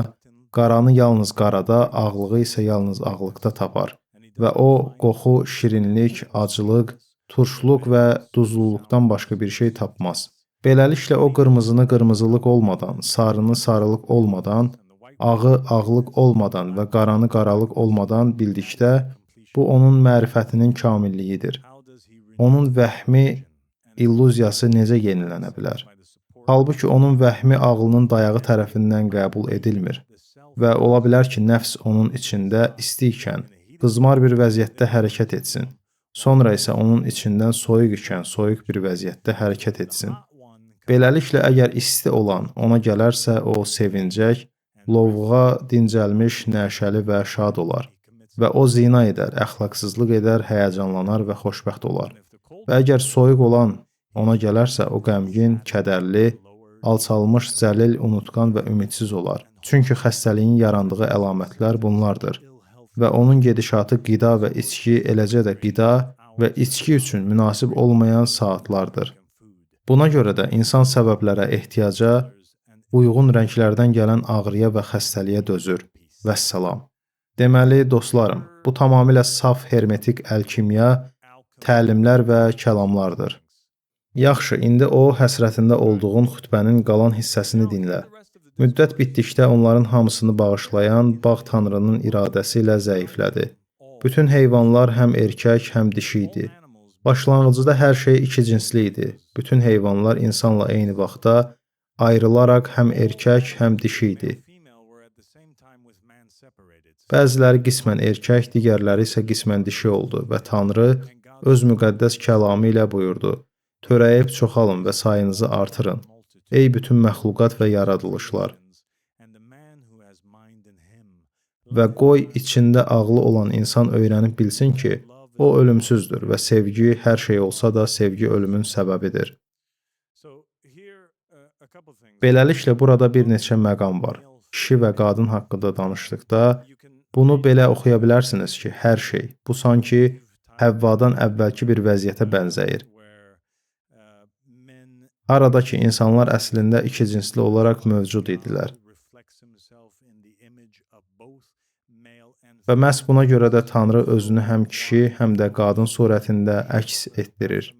qaranı yalnız qarada, ağlığı isə yalnız ağlıqda tapar. Və o, qoxu, şirinlik, acılıq, turşluq və duzluluqdan başqa bir şey tapmaz. Beləliklə, o qırmızını qırmızılıq olmadan, sarını sarılıq olmadan, ağı ağlıq olmadan və qaranı qaralıq olmadan bildikdə, bu onun mərifətinin kamilliyidir. Onun vəhmi illüziyası necə yenilənə bilər? Halbuki onun vəhmi ağlının dayağı tərəfindən qəbul edilmir və ola bilər ki, nəfs onun içində isti ikən, qızmar bir vəziyyətdə hərəkət etsin. Sonra isə onun içindən soyuq ikən soyuq bir vəziyyətdə hərəkət etsin. Beləliklə, əgər isti olan ona gələrsə, o sevincək, lovğa dincəlmiş, nəşəli və şad olar. Və o zina edər, əxlaqsızlıq edər, həyəcanlanar və xoşbəxt olar. Və əgər soyuq olan ona gələrsə, o qəmgin, kədərli, alçalmış, zəlil, unutqan və ümidsiz olar. Çünki xəstəliyin yarandığı əlamətlər bunlardır. Və onun gedişatı qida və içki, eləcə də qida və içki üçün münasib olmayan saatlardır. Buna görə də insan səbəblərə, ehtiyaca, uyğun rənglərdən gələn ağrıya və xəstəliyə dözür. Vəssalam. Deməli, dostlarım, bu tamamilə saf hermetik əlkimya, təlimlər və kəlamlardır. Yaxşı, indi o həsrətində olduğun xütbənin qalan hissəsini dinlə. Müddət bitdikdə onların hamısını bağışlayan bağ Tanrının iradəsi ilə zəiflədi. Bütün heyvanlar həm erkək, həm dişi idi. Başlanğıcda hər şey iki cinsli idi. Bütün heyvanlar insanla eyni vaxtda ayrılaraq həm erkək, həm dişi idi. Bəziləri qismən erkək, digərləri isə qismən dişi oldu və Tanrı öz müqəddəs kəlamı ilə buyurdu: Törəyib çoxalın və sayınızı artırın, ey bütün məxluqat və yaradılışlar. Və qoy içində ağlı olan insan öyrənib bilsin ki, o ölümsüzdür və sevgi hər şey olsa da sevgi ölümün səbəbidir. Beləliklə, burada bir neçə məqam var. Kişi və qadın haqqında danışdıqda bunu belə oxuya bilərsiniz ki, hər şey, bu sanki Həvvadan əvvəlki bir vəziyyətə bənzəyir. Harada ki, insanlar əslində iki cinsli olaraq mövcud idilər. Və məhz buna görə də Tanrı özünü həm kişi, həm də qadın surətində əks etdirir.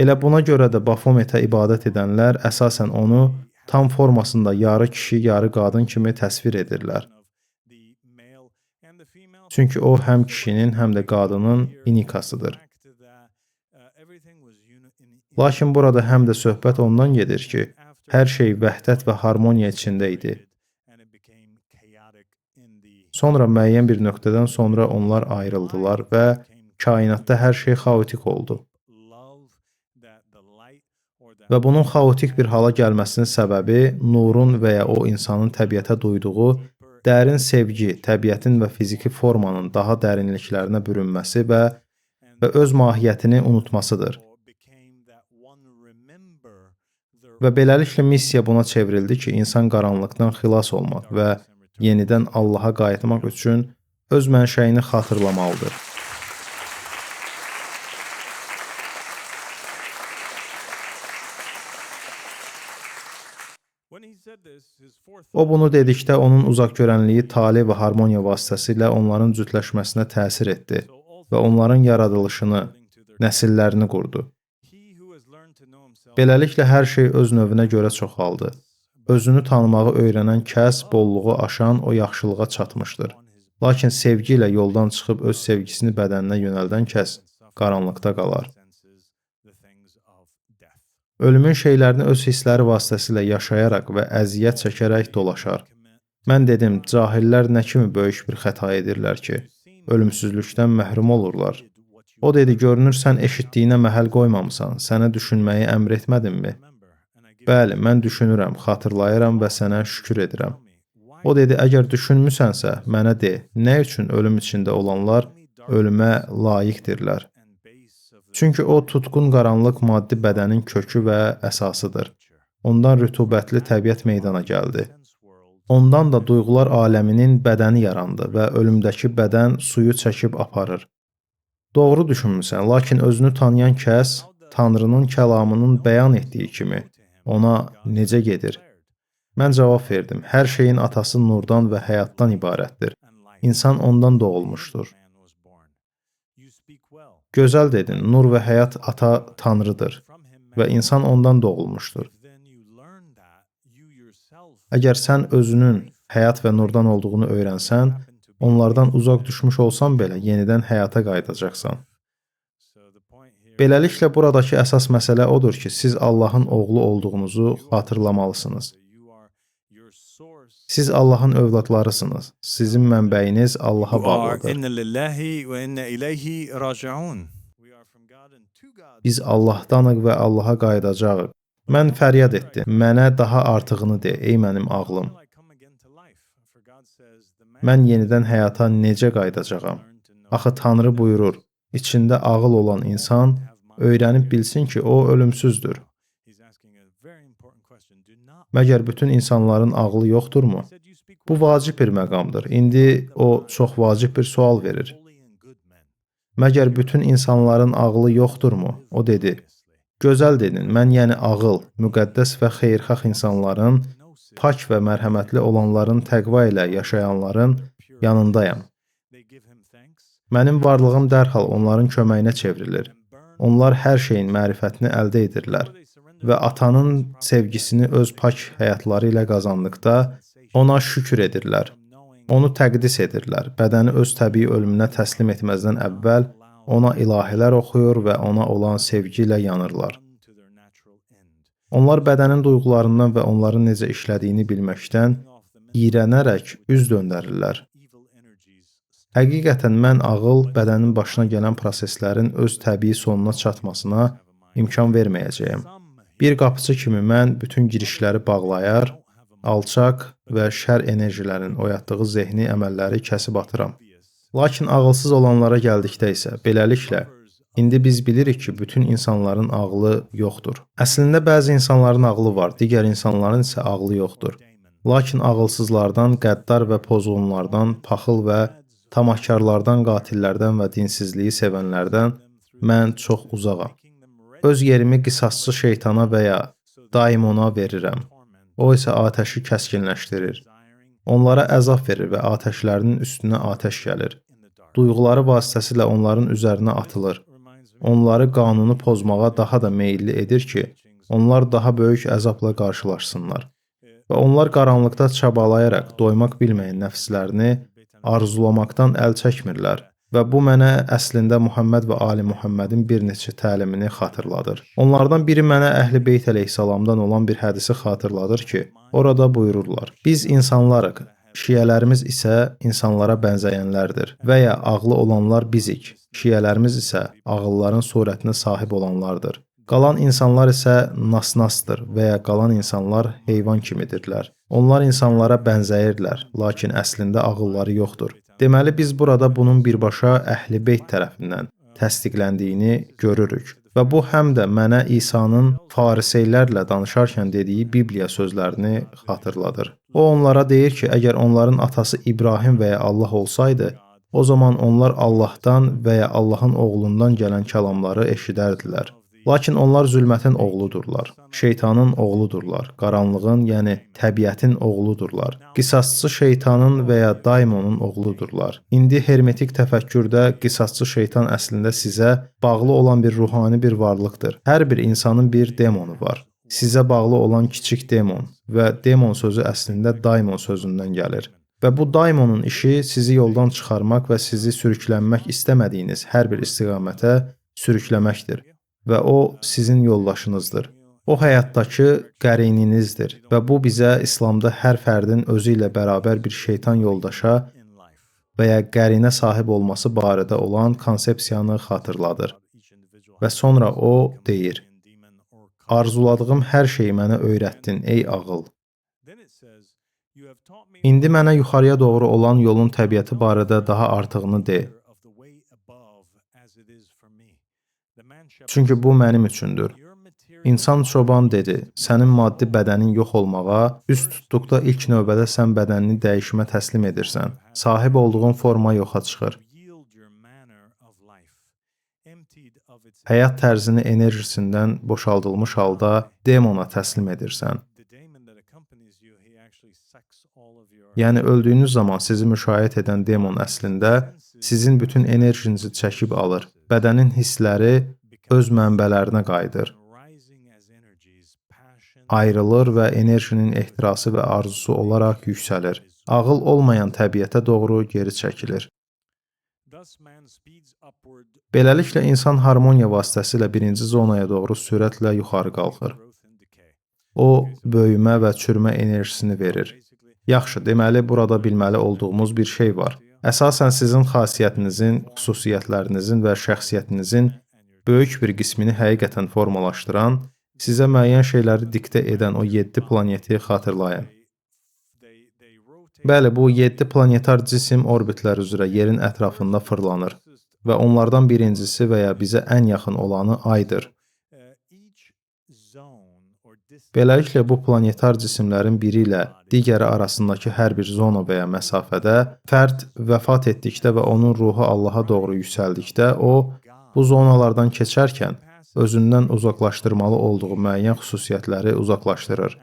Elə buna görə də Bafometə ibadət edənlər əsasən onu tam formasında yarı kişi, yarı qadın kimi təsvir edirlər. Çünki o həm kişinin, həm də qadının inikasıdır. Lakin burada həm də söhbət ondan gedir ki, hər şey vəhdət və harmoniya içində idi. Sonra müəyyən bir nöqtədən sonra onlar ayrıldılar və kainatda hər şey xaotik oldu. Və bunun xaotik bir hala gəlməsinin səbəbi nurun və ya o insanın təbiətə duyduğu dərin sevgi, təbiətin və fiziki formanın daha dərinliklərinə bürünməsi və öz mahiyyətini unutmasıdır. Və beləliklə missiya buna çevrildi ki, insan qaranlıqdan xilas olmaq və yenidən Allaha qayıtmaq üçün öz mənşəyini xatırlamalıdır. O bunu dedikdə onun uzaqgörənliyi tale və harmoniya vasitəsilə onların cütləşməsinə təsir etdi və onların yaradılışını, nəsillərini qurdu. Beləliklə, hər şey öz növünə görə çoxaldı. Özünü tanımağı öyrənən kəs bolluğu aşan o yaxşılığa çatmışdır. Lakin sevgi ilə yoldan çıxıb öz sevgisini bədəninə yönəldən kəs qaranlıqda qalar. Ölümün şeylərini öz hissləri vasitəsilə yaşayaraq və əziyyət çəkərək dolaşar. Mən dedim, cahillər nə kimi böyük bir xəta edirlər ki, ölümsüzlükdən məhrum olurlar. O dedi, görünür sən eşitdiyinə məhəl qoymamısan, sənə düşünməyi əmr etmədimmi? Bəli, mən düşünürəm, xatırlayıram və sənə şükür edirəm. O dedi, əgər düşünmüsənsə, mənə de, nə üçün ölüm içində olanlar ölümə layiqdirlər? Çünki o tutqun qaranlıq maddi bədənin kökü və əsasıdır. Ondan rütubətli təbiət meydana gəldi. Ondan da duyğular aləminin bədəni yarandı və ölümdəki bədən suyu çəkib aparır. Doğru düşünmüsən, lakin özünü tanıyan kəs Tanrının kəlamının bəyan etdiyi kimi ona necə gedir? Mən cavab verdim, hər şeyin atası nurdan və həyatdan ibarətdir. İnsan ondan doğulmuşdur. Gözəl dedin, nur və həyat ata Tanrıdır və insan ondan doğulmuşdur. Əgər sən özünün həyat və nurdan olduğunu öyrənsən, onlardan uzaq düşmüş olsan belə yenidən həyata qayıdacaqsan. Beləliklə, buradakı əsas məsələ odur ki, siz Allahın oğlu olduğunuzu xatırlamalısınız. Siz Allahın övladlarısınız. Sizin mənbəyiniz Allaha bağlıdır. Biz Allahdanıq və Allaha qayıdacağıq. Mən fəryad etdim. Mənə daha artığını de, ey mənim ağlım. Mən yenidən həyata necə qayıdacağam? Axı Tanrı buyurur, içində ağıl olan insan öyrənib bilsin ki, o ölümsüzdür. Məgər bütün insanların ağlı yoxdurmu? Bu vacib bir məqamdır. İndi o çox vacib bir sual verir. Məgər bütün insanların ağlı yoxdurmu? O dedi, gözəl dedin, mən yəni ağıl, müqəddəs və xeyirxah insanların, pak və mərhəmətli olanların, təqva ilə yaşayanların yanındayam. Mənim varlığım dərhal onların köməyinə çevrilir. Onlar hər şeyin mərifətini əldə edirlər və atanın sevgisini öz pak həyatları ilə qazandıqda ona şükür edirlər. Onu təqdis edirlər. Bədəni öz təbii ölümünə təslim etməzdən əvvəl ona ilahilər oxuyur və ona olan sevgi ilə yanırlar. Onlar bədənin duyğularından və onların necə işlədiyini bilməkdən iyrənərək üz döndərirlər. Həqiqətən mən ağıl bədənin başına gələn proseslərin öz təbii sonuna çatmasına imkan verməyəcəyəm. Bir qapıçı kimi mən bütün girişləri bağlayar, alçaq və şər enerjilərin oyatdığı zehni əməlləri kəsib atıram. Lakin ağılsız olanlara gəldikdə isə, beləliklə, indi biz bilirik ki, bütün insanların ağlı yoxdur. Əslində, bəzi insanların ağlı var, digər insanların isə ağlı yoxdur. Lakin ağılsızlardan, qəddar və pozğunlardan, paxıl və tamahkarlardan, qatillərdən və dinsizliyi sevənlərdən mən çox uzağam. Öz yerimi qisasçı şeytana və ya daimona verirəm. O isə atəşi kəskinləşdirir. Onlara əzab verir və atəşlərinin üstünə atəş gəlir. Duyğuları vasitəsilə onların üzərinə atılır. Onları qanunu pozmağa daha da meyilli edir ki, onlar daha böyük əzabla qarşılaşsınlar. Və onlar qaranlıqda çabalayaraq doymaq bilməyən nəfslərini arzulamakdan əl çəkmirlər. Və bu mənə əslində Muhammed və Ali Muhammedin bir neçə təlimini xatırladır. Onlardan biri mənə Əhl-i Beyt əleyhissalamdan olan bir hədisi xatırladır ki, orada buyururlar: Biz insanlarıq, şiələrimiz isə insanlara bənzəyənlərdir və ya ağlı olanlar bizik, şiələrimiz isə ağılların surətinə sahib olanlardır. Qalan insanlar isə nasnasdır və ya qalan insanlar heyvan kimidirlər. Onlar insanlara bənzəyirlər, lakin əslində ağılları yoxdur. Deməli, biz burada bunun birbaşa Əhl-i Beyt tərəfindən təsdiqləndiyini görürük. Və bu həm də mənə İsa'nın fariseylərlə danışarkən dediyi Bibliya sözlərini xatırladır. O onlara deyir ki, əgər onların atası İbrahim və ya Allah olsaydı, o zaman onlar Allahdan və ya Allahın oğlundan gələn kəlamları eşidərdilər. Lakin onlar zülmətin oğludurlar, şeytanın oğludurlar, qaranlığın, yəni təbiətin oğludurlar. Qisasçı şeytanın və ya daimonun oğludurlar. İndi hermetik təfəkkürdə qisasçı şeytan əslində sizə bağlı olan bir ruhani bir varlıqdır. Hər bir insanın bir demonu var. Sizə bağlı olan kiçik demon və demon sözü əslində daimon sözündən gəlir. Və bu daimonun işi sizi yoldan çıxarmaq və sizi sürüklənmək istəmədiyiniz hər bir istiqamətə sürükləməkdir. Və o sizin yoldaşınızdır. O həyatdakı qərininizdir və bu bizə İslamda hər fərdin özü ilə bərabər bir şeytan yoldaşa və ya qərinə sahib olması barədə olan konsepsiyanı xatırladır. Və sonra o deyir: Arzuladığım hər şeyi mənə öyrətdin, ey ağıl. İndi mənə yuxarıya doğru olan yolun təbiəti barədə daha artığını de. Çünki bu mənim üçündür. İnsan çoban dedi, sənin maddi bədənin yox olmağa, üz tutduqda ilk növbədə sən bədənini dəyişimə təslim edirsən. Sahib olduğun forma yoxa çıxır. Həyat tərzini enerjisindən boşaldılmış halda demona təslim edirsən. Yəni öldüyünüz zaman sizi müşayiət edən demon əslində sizin bütün enerjinizi çəkib alır. Bədənin hissləri öz mənbələrinə qayıdır, ayrılır və enerjinin ehtirası və arzusu olaraq yüksəlir. Ağıl olmayan təbiətə doğru geri çəkilir. Beləliklə, insan harmoniya vasitəsilə birinci zonaya doğru sürətlə yuxarı qalxır. O, böyümə və çürümə enerjisini verir. Yaxşı, deməli burada bilməli olduğumuz bir şey var. Əsasən sizin xasiyyətinizin, xüsusiyyətlərinizin və şəxsiyyətinizin böyük bir qismini həqiqətən formalaşdıran, sizə müəyyən şeyləri diktə edən o 7 planeti xatırlayın. Bəli, bu 7 planetar cisim orbitlər üzrə yerin ətrafında fırlanır və onlardan birincisi və ya bizə ən yaxın olanı Aydır. Beləliklə, bu planetar cisimlərin biri ilə digəri arasındakı hər bir zona və ya məsafədə fərd vəfat etdikdə və onun ruhu Allaha doğru yüksəldikdə, o, bu zonalardan keçərkən özündən uzaqlaşdırmalı olduğu müəyyən xüsusiyyətləri uzaqlaşdırır.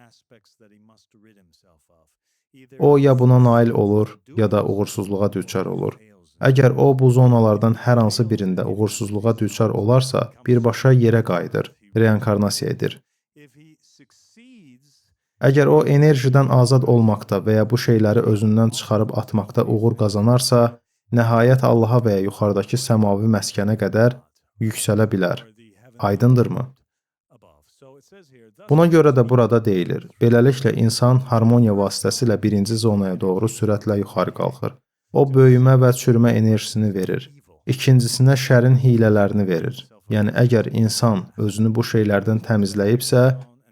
O, ya buna nail olur, ya da uğursuzluğa düçar olur. Əgər o, bu zonalardan hər hansı birində uğursuzluğa düçar olarsa, birbaşa yerə qayıdır, reinkarnasiya edir. Əgər o, enerjidən azad olmaqda və ya bu şeyləri özündən çıxarıb atmaqda uğur qazanarsa, nəhayət Allaha və ya yuxarıdakı səmavi məskənə qədər yüksələ bilər. Aydındırmı? Buna görə də burada deyilir. Beləliklə, insan harmoniya vasitəsilə birinci zonaya doğru sürətlə yuxarı qalxır. O, böyümə və çürümə enerjisini verir. İkincisinə şərin hiylələrini verir. Yəni, əgər insan özünü bu şeylərdən təmizləyibsə,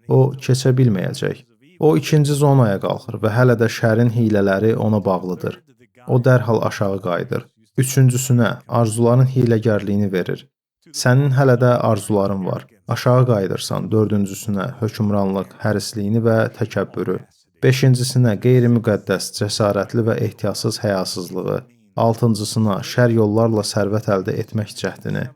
o, keçə bilməyəcək. O, ikinci zonaya qalxır və hələ də şərin hiylələri ona bağlıdır. O, dərhal aşağı qayıdır. Üçüncüsünə arzuların hiyləgərliyini verir. Sənin hələ də arzuların var. Aşağı qayıdırsan. Dördüncüsünə hökmranlıq, hərisliyini və təkəbbürü. Beşincisinə qeyri-müqəddəs, cəsarətli və ehtiyatsız həyasızlığı. Altıncısına şər yollarla sərvət əldə etmək cəhdini.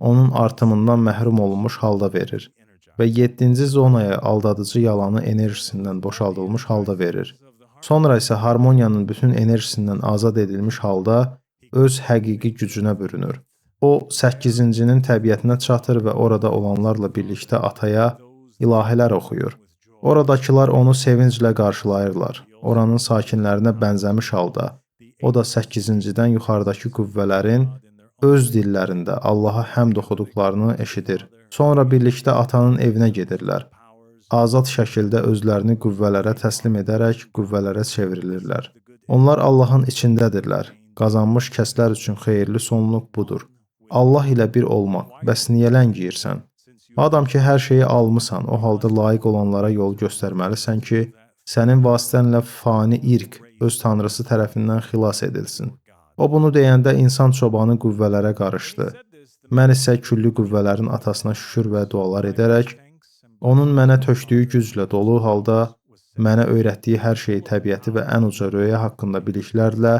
Onun artımından məhrum olunmuş halda verir. Və 7-ci zonaya aldadıcı yalanı enerjisindən boşaldılmış halda verir. Sonra isə harmoniyanın bütün enerjisindən azad edilmiş halda öz həqiqi gücünə bürünür. O, 8-cinin təbiətinə çatır və orada olanlarla birlikdə ataya ilahilər oxuyur. Oradakılar onu sevinclə qarşılayırlar. Oranın sakinlərinə bənzəmiş halda, o da 8-cidən yuxarıdakı qüvvələrin öz dillərində Allaha həmd oxuduqlarını eşidir. Sonra birlikdə atanın evinə gedirlər. Azad şəkildə özlərini qüvvələrə təslim edərək qüvvələrə çevrilirlər. Onlar Allahın içindədirlər. Qazanmış kəslər üçün xeyirli sonluq budur. Allah ilə bir olmaq. Bəs niyə ləngiyirsən? Madam ki, hər şeyi almısan, o halda layiq olanlara yol göstərməlisən ki, sənin vasitənlə fani irq öz tanrısı tərəfindən xilas edilsin. O bunu deyəndə insan çobanı qüvvələrə qarışdı. Mən isə külli qüvvələrin atasına şükür və dualar edərək, onun mənə tökdüyü güclə dolu halda mənə öyrətdiyi hər şeyi, təbiəti və ən uca röya haqqında biliklərlə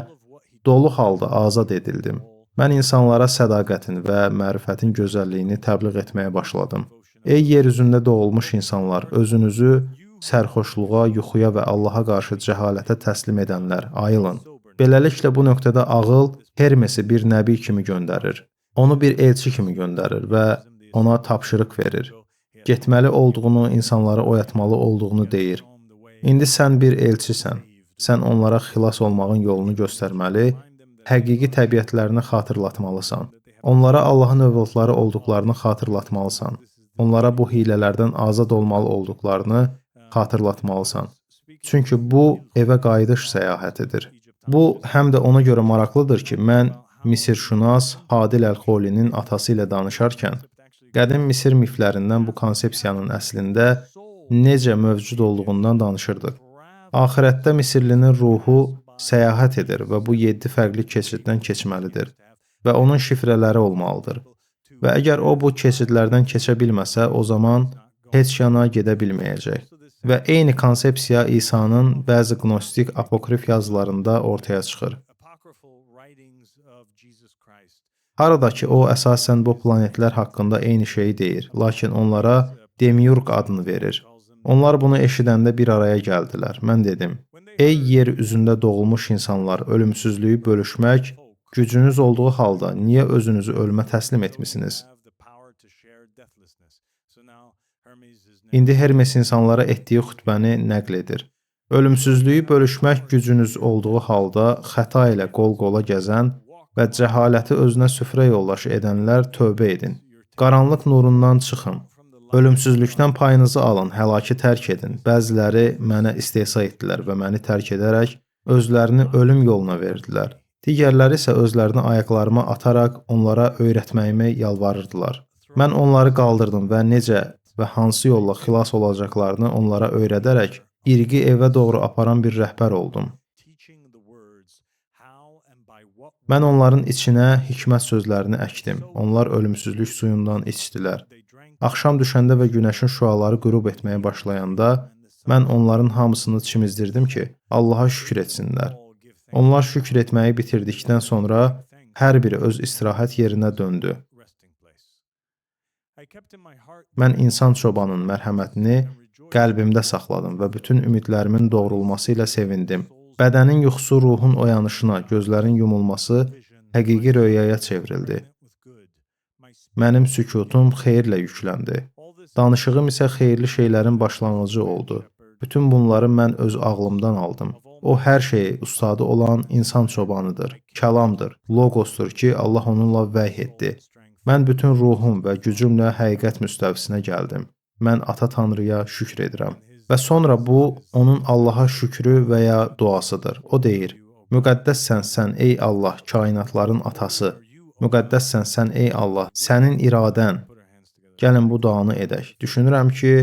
dolu halda azad edildim. Mən insanlara sədaqətin və mərifətin gözəlliyini təbliğ etməyə başladım. Ey yer üzündə doğulmuş insanlar, özünüzü sərxoşluğa, yuxuya və Allaha qarşı cəhalətə təslim edənlər, ayılın. Beləliklə bu nöqtədə ağıl Hermesi bir nəbi kimi göndərir. Onu bir elçi kimi göndərir və ona tapşırıq verir. Getməli olduğunu, insanları oyatmalı olduğunu deyir. İndi sən bir elçisən. Sən onlara xilas olmağın yolunu göstərməli, həqiqi təbiətlərini xatırlatmalısan. Onlara Allahın övladları olduqlarını xatırlatmalısan. Onlara bu hiylələrdən azad olmalı olduqlarını xatırlatmalısan. Çünki bu evə qayıdış səyahətidir. Bu həm də ona görə maraqlıdır ki, mən Misirşünas Hadil Əl-Xolinin atası ilə danışarkən, qədim Misir miflərindən bu konsepsiyanın əslində necə mövcud olduğundan danışırdıq. Axirətdə Misirlinin ruhu səyahət edir və bu 7 fərqli keçiddən keçməlidir və onun şifrələri olmalıdır. Və əgər o bu keçidlərdən keçə bilməsə, o zaman heç yana gedə bilməyəcək. Və eyni konsepsiya İsa'nın bəzi qnostik apokrif yazılarında ortaya çıxır. Harada ki, o əsasən bu planetlər haqqında eyni şeyi deyir, lakin onlara Demiurg adını verir. Onlar bunu eşidəndə bir araya gəldilər. Mən dedim, ey yer üzündə doğulmuş insanlar, ölümsüzlüyü bölüşmək gücünüz olduğu halda niyə özünüzü ölümə təslim etmisiniz? İndi Hermes insanlara etdiyi xütbəni nəql edir. Ölümsüzlüyü bölüşmək gücünüz olduğu halda xəta ilə qol-qola gəzən və cəhaləti özünə süfrə yoldaşı edənlər tövbə edin. Qaranlıq nurundan çıxın Ölümsüzlükdən payınızı alın, həlakı tərk edin. Bəziləri mənə istehza etdilər və məni tərk edərək özlərini ölüm yoluna verdilər. Digərləri isə özlərini ayaqlarıma ataraq onlara öyrətməyimi yalvarırdılar. Mən onları qaldırdım və necə və hansı yolla xilas olacaqlarını onlara öyrədərək irqi evə doğru aparan bir rəhbər oldum. Mən onların içinə hikmət sözlərini əkdim. Onlar ölümsüzlük suyundan içdilər. Axşam düşəndə və günəşin şüaları qürub etməyə başlayanda mən onların hamısını çimizdirdim ki, Allaha şükür etsinlər. Onlar şükür etməyi bitirdikdən sonra hər biri öz istirahət yerinə döndü. Mən insan çobanın mərhəmətini qəlbimdə saxladım və bütün ümidlərimin doğrulması ilə sevindim. Bədənin yuxusu ruhun oyanışına, gözlərin yumulması həqiqi röyaya çevrildi. Mənim sükutum xeyirlə yükləndi. Danışığım isə xeyirli şeylərin başlanğıcı oldu. Bütün bunları mən öz ağlımdan aldım. O hər şeyi ustadı olan insan çobanıdır, kəlamdır, logosdur ki, Allah onunla vəhy etdi. Mən bütün ruhum və gücümlə həqiqət müstəvisinə gəldim. Mən Ata Tanrıya şükr edirəm. Və sonra bu, onun Allaha şükrü və ya duasıdır. O deyir, müqəddəssən sən ey Allah, kainatların atası. Müqəddəssən sən ey Allah, sənin iradən. Gəlin bu duanı edək. Düşünürəm ki,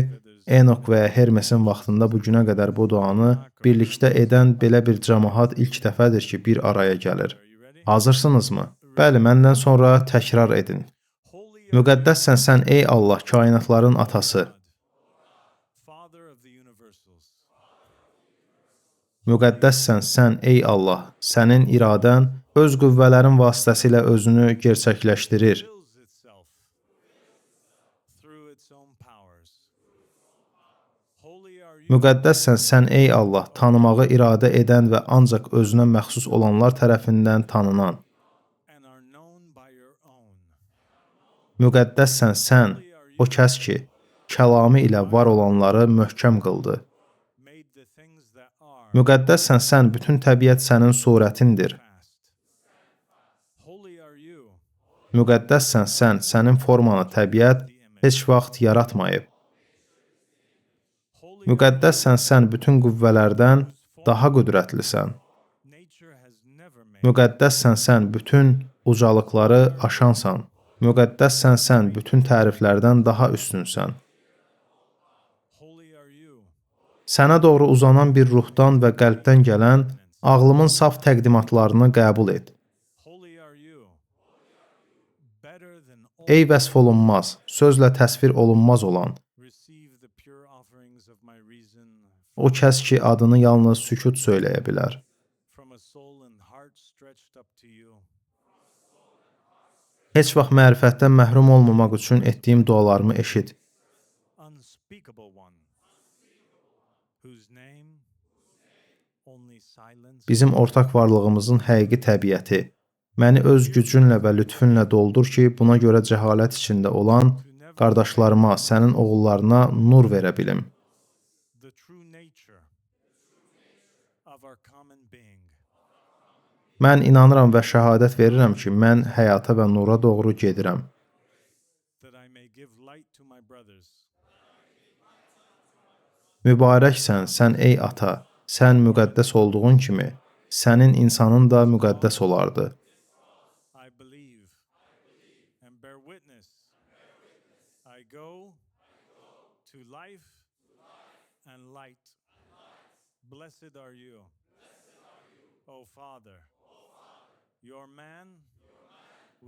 Enok və ya Hermesin vaxtında bu günə qədər bu duanı birlikdə edən belə bir cəmaat ilk dəfədir ki, bir araya gəlir. Hazırsınızmı? Bəli, məndən sonra təkrar edin. Müqəddəssən sən ey Allah, kainatların atası. Müqəddəssən sən ey Allah, sənin iradən öz qüvvələrin vasitəsilə özünü gerçəkləşdirir. Müqəddəssən sən ey Allah, tanımağı iradə edən və ancaq özünə məxsus olanlar tərəfindən tanınan. Müqəddəssən sən, o kəs ki, kəlamı ilə var olanları möhkəm qıldı. Müqəddəssən sən, bütün təbiət sənin surətindir. Müqəddəssən sən, sənin formanı təbiət heç vaxt yaratmayıb. Müqəddəssən sən, bütün qüvvələrdən daha qüdrətlisən. Müqəddəssən sən, bütün ucalıqları aşansan. Müqəddəssən sən, bütün təriflərdən daha üstünsən. Sənə doğru uzanan bir ruhdan və qəlbdən gələn ağlımın saf təqdimatlarını qəbul et. Ey vəsf olunmaz, sözlə təsvir olunmaz olan, o kəs ki, adını yalnız sükut söyləyə bilər. Heç vaxt mərifətdən məhrum olmamaq üçün etdiyim dualarımı eşit. Bizim ortaq varlığımızın həqiqi təbiəti. Məni öz gücünlə və lütfünlə doldur ki, buna görə cəhalət içində olan qardaşlarıma, sənin oğullarına nur verə bilim. Mən inanıram və şəhadət verirəm ki, mən həyata və nura doğru gedirəm. Mübarəksən sən ey ata, sən müqəddəs olduğun kimi, sənin insanın da müqəddəs olardı.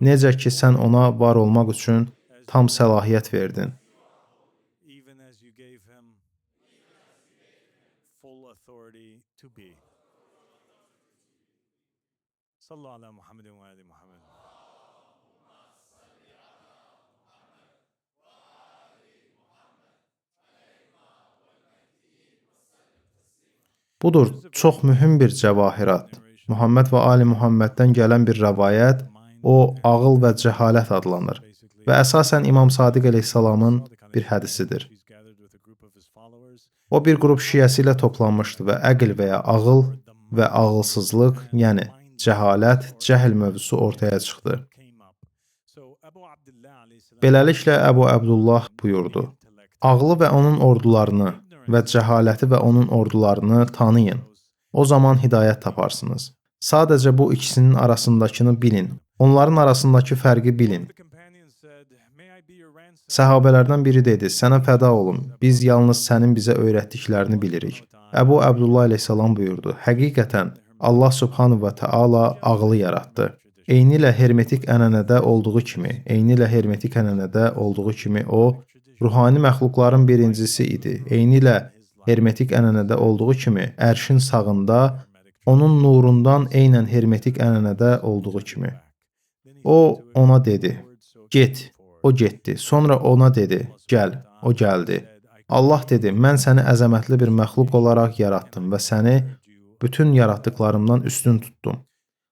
Necə ki, sən ona var olmaq üçün tam səlahiyyət verdin. Budur, çox mühüm bir cəvahirat. Muhammed və Ali Muhammeddən gələn bir rəvayət, o ağıl və cəhalət adlanır və əsasən İmam Sadiq əleyhissalamın bir hədisidir. O bir qrup şiəsi ilə toplanmışdı və əql və ya ağıl və ağılsızlıq, yəni cəhalət, cəhl mövzusu ortaya çıxdı. Beləliklə Əbu Əbdullah buyurdu: Ağlı və onun ordularını və cəhaləti və onun ordularını tanıyın. O zaman hidayət taparsınız. Sadəcə bu ikisinin arasındakını bilin. Onların arasındakı fərqi bilin. Səhabələrdən biri dedi, sənə fəda olum, biz yalnız sənin bizə öyrətdiklərini bilirik. Əbu Əbdullah əleyhissalam buyurdu, həqiqətən Allah subhanahu və təala ağlı yaratdı. Eynilə hermetik ənənədə olduğu kimi, o, ruhani məxluqların birincisi idi. Eynilə hermetik ənənədə olduğu kimi, ərşin sağında, onun nurundan eynən hermetik ənənədə olduğu kimi. O, ona dedi, get. O getdi. Sonra ona dedi, gəl. O gəldi. Allah dedi, mən səni əzəmətli bir məxluq olaraq yaratdım və səni bütün yaratdıqlarımdan üstün tutdum.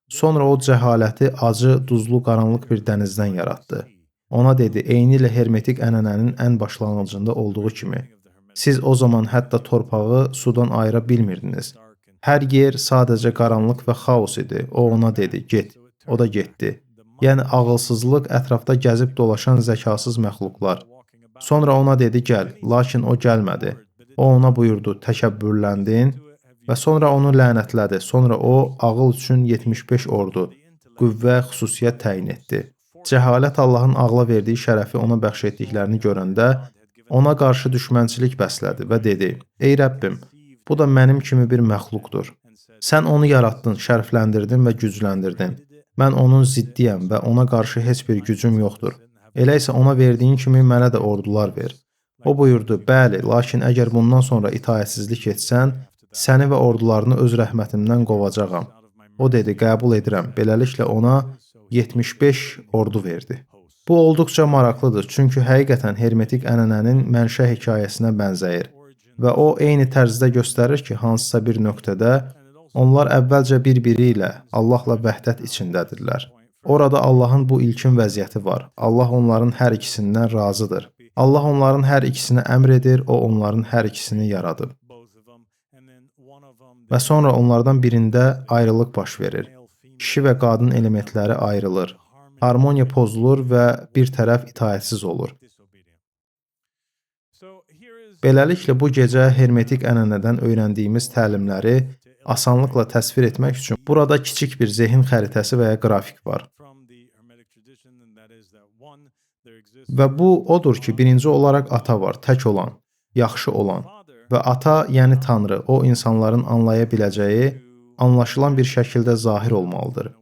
Sonra o cəhaləti acı, duzlu, qaranlıq bir dənizdən yaratdı. Ona dedi, eynilə hermetik ənənənin ən başlanğıcında olduğu kimi. Siz o zaman hətta torpağı sudan ayıra bilmirdiniz. Hər yer sadəcə qaranlıq və xaos idi. O ona dedi, get. O da getdi. Yəni ağılsızlıq ətrafda gəzib dolaşan zəkasız məxluqlar. Sonra ona dedi, gəl, lakin o gəlmədi. O ona buyurdu, təkəbbürləndin və sonra onu lənətlədi. Sonra o, ağıl üçün 75 ordu, qüvvə, xüsusiyyət təyin etdi. Cəhalət Allahın ağla verdiyi şərəfi ona bəxş etdiklərini görəndə ona qarşı düşmənçilik bəslədi və dedi, ey Rəbbim, bu da mənim kimi bir məxluqdur. Sən onu yaratdın, şərəfləndirdin və gücləndirdin. Mən onun ziddiyəm və ona qarşı heç bir gücüm yoxdur. Elə isə ona verdiyin kimi mənə də ordular ver. O buyurdu, bəli, lakin əgər bundan sonra itaətsizlik etsən, səni və ordularını öz rəhmətimdən qovacağam. O dedi, qəbul edirəm. Beləliklə ona 75 ordu verdi. Bu olduqca maraqlıdır, çünki həqiqətən hermetik ənənənin mənşə hekayəsinə bənzəyir və o eyni tərzdə göstərir ki, hansısa bir nöqtədə onlar əvvəlcə bir-biri ilə, Allahla vəhdət içindədirlər. Orada Allahın bu ilkin vəziyyəti var. Allah onların hər ikisindən razıdır. Allah onların hər ikisinə əmr edir, o onların hər ikisini yaradıb. Və sonra onlardan birində ayrılıq baş verir. Kişi və qadın elementləri ayrılır. Harmoniya pozulur və bir tərəf itaətsiz olur. Beləliklə, bu gecə hermetik ənənədən öyrəndiyimiz təlimləri asanlıqla təsvir etmək üçün burada kiçik bir zehin xəritəsi və ya qrafik var. Və bu odur ki, birinci olaraq ata var, tək olan, yaxşı olan və ata, yəni Tanrı, o insanların anlaya biləcəyi, anlaşılan bir şəkildə zahir olmalıdır.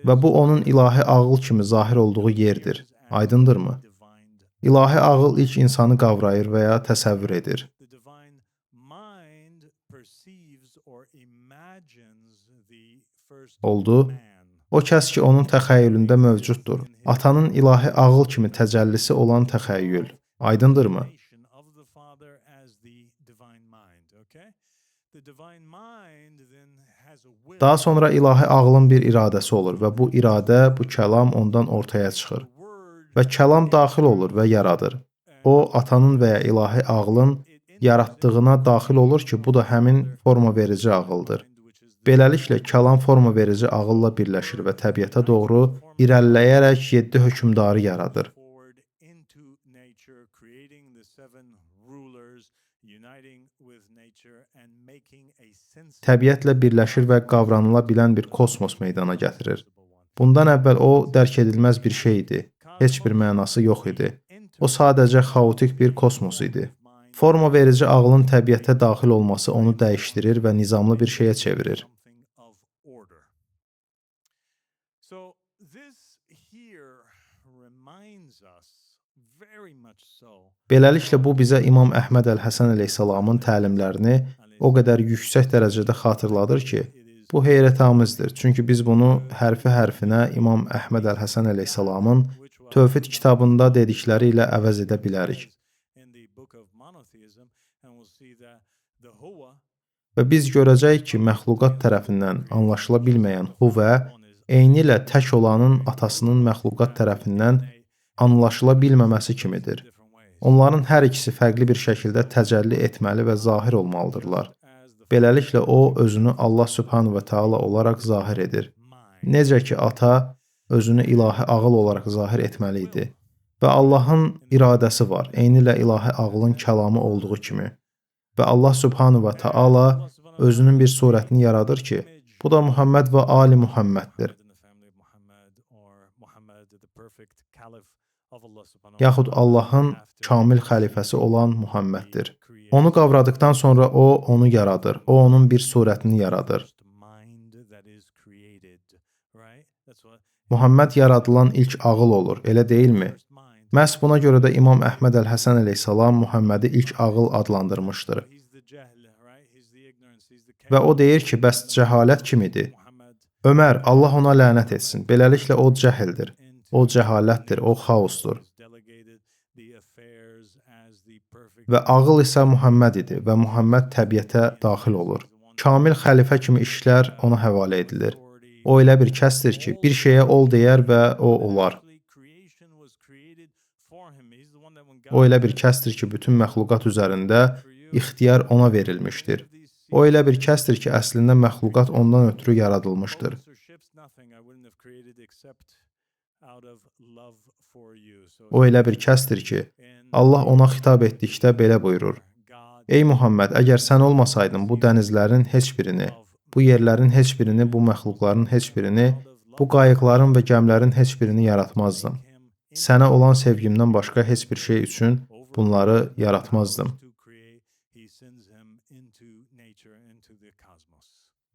Və bu onun ilahi ağıl kimi zahir olduğu yerdir. Aydındırmı? İlahi ağıl ilk insanı qavrayır və ya təsəvvür edir. Oldu. O kəs ki, onun təxəyyülündə mövcuddur. Atanın ilahi ağıl kimi təcəllisi olan təxəyyül. Aydındırmı? Daha sonra ilahi ağlın bir iradəsi olur və bu iradə, bu kəlam ondan ortaya çıxır. Və kəlam daxil olur və yaradır. O, atanın və ya ilahi ağlın yaratdığına daxil olur ki, bu da həmin forma verici ağıldır. Beləliklə, kəlam forma verici ağılla birləşir və təbiətə doğru irəliləyərək 7 hökmdarı yaradır. Təbiətlə birləşir və qavranıla bilən bir kosmos meydana gətirir. Bundan əvvəl o, dərk edilməz bir şey idi. Heç bir mənası yox idi. O sadəcə xaotik bir kosmos idi. Forma verici ağlın təbiətə daxil olması onu dəyişdirir və nizamlı bir şeyə çevirir. Beləliklə, bu bizə İmam Əhməd Əl-Həsən əleyhissalamın təlimlərini o qədər yüksək dərəcədə xatırladır ki, bu heyrətamizdir. Çünki biz bunu hərfi-hərfinə İmam Əhməd Əl-Həsən əleyhissalamın Tövhid kitabında dedikləri ilə əvəz edə bilərik. Və biz görəcəyik ki, məxluqat tərəfindən anlaşıla bilməyən huvə, eynilə tək olanın atasının məxluqat tərəfindən anlaşıla bilməməsi kimidir. Onların hər ikisi fərqli bir şəkildə təcəlli etməli və zahir olmalıdırlar. Beləliklə, o, özünü Allah Sübhanu və Teala olaraq zahir edir. Necə ki, ata özünü ilahi ağıl olaraq zahir etməli idi. Və Allahın iradəsi var, eynilə ilahi ağlın kəlamı olduğu kimi. Və Allah Subhanahu və Taala özünün bir surətini yaradır ki, bu da Muhammed və Ali Muhammeddir. Yaxud Allahın kamil xəlifəsi olan Muhammeddir. Onu qavradıqdan sonra o, onu yaradır. O, onun bir surətini yaradır. Muhammed yaradılan ilk ağıl olur, elə deyilmi? Məhz buna görə də İmam Əhməd Əl-Həsən əleyhissalam Muhammədi ilk ağıl adlandırmışdır. Və o deyir ki, bəs cəhalət kim idi? Ömər, Allah ona lənət etsin. Beləliklə o cəhildir, o cəhalətdir, o xaosdur. Və ağıl isə Muhammed idi və Muhammed təbiətə daxil olur. Kamil xəlifə kimi işlər ona həvalə edilir. O elə bir kəsdir ki, bir şeyə ol deyər və o olar. O elə bir kəsdir ki, bütün məxluqat üzərində ixtiyar ona verilmişdir. O elə bir kəsdir ki, əslində məxluqat ondan ötürü yaradılmışdır. O elə bir kəsdir ki, Allah ona xitab etdikdə belə buyurur: Ey Muhammed, əgər sən olmasaydın bu dənizlərin heç birini, bu yerlərin heç birini, bu məxluqların heç birini, bu qayıqların və gəmilərin heç birini yaratmazdım. Sənə olan sevgimdən başqa heç bir şey üçün bunları yaratmazdım.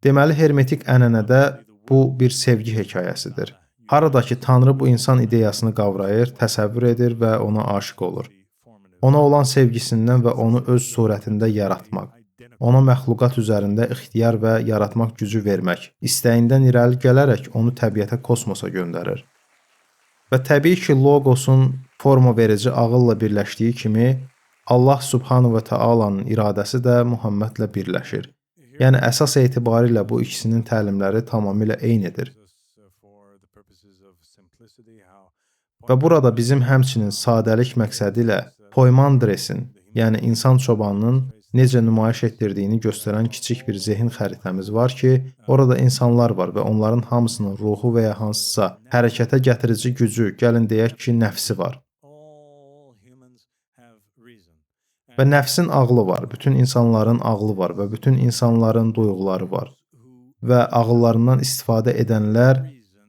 Deməli, hermetik ənənədə bu bir sevgi hekayəsidir. Harada ki, Tanrı bu insan ideyasını qavrayır, təsəvvür edir və ona aşiq olur. Ona olan sevgisindən və onu öz surətində yaratmaq, ona məxluqat üzərində ixtiyar və yaratmaq gücü vermək istəyindən irəli gələrək onu təbiətə, kosmosa göndərir. Və təbii ki, logosun forma verici ağılla birləşdiyi kimi, Allah Subhanahu və Taalanın iradəsi də Muhammedlə birləşir. Yəni, əsas etibarilə bu ikisinin təlimləri tamamilə eynidir. Və burada bizim həmçinin sadəlik məqsədi ilə Poimandresin, yəni insan çobanının necə nümayiş etdirdiyini göstərən kiçik bir zehin xəritəmiz var ki, orada insanlar var və onların hamısının ruhu və ya hansısa hərəkətə gətirici gücü, gəlin deyək ki, nəfsi var. Və nəfsin ağlı var, bütün insanların ağlı var və bütün insanların duyğuları var. Və ağıllarından istifadə edənlər,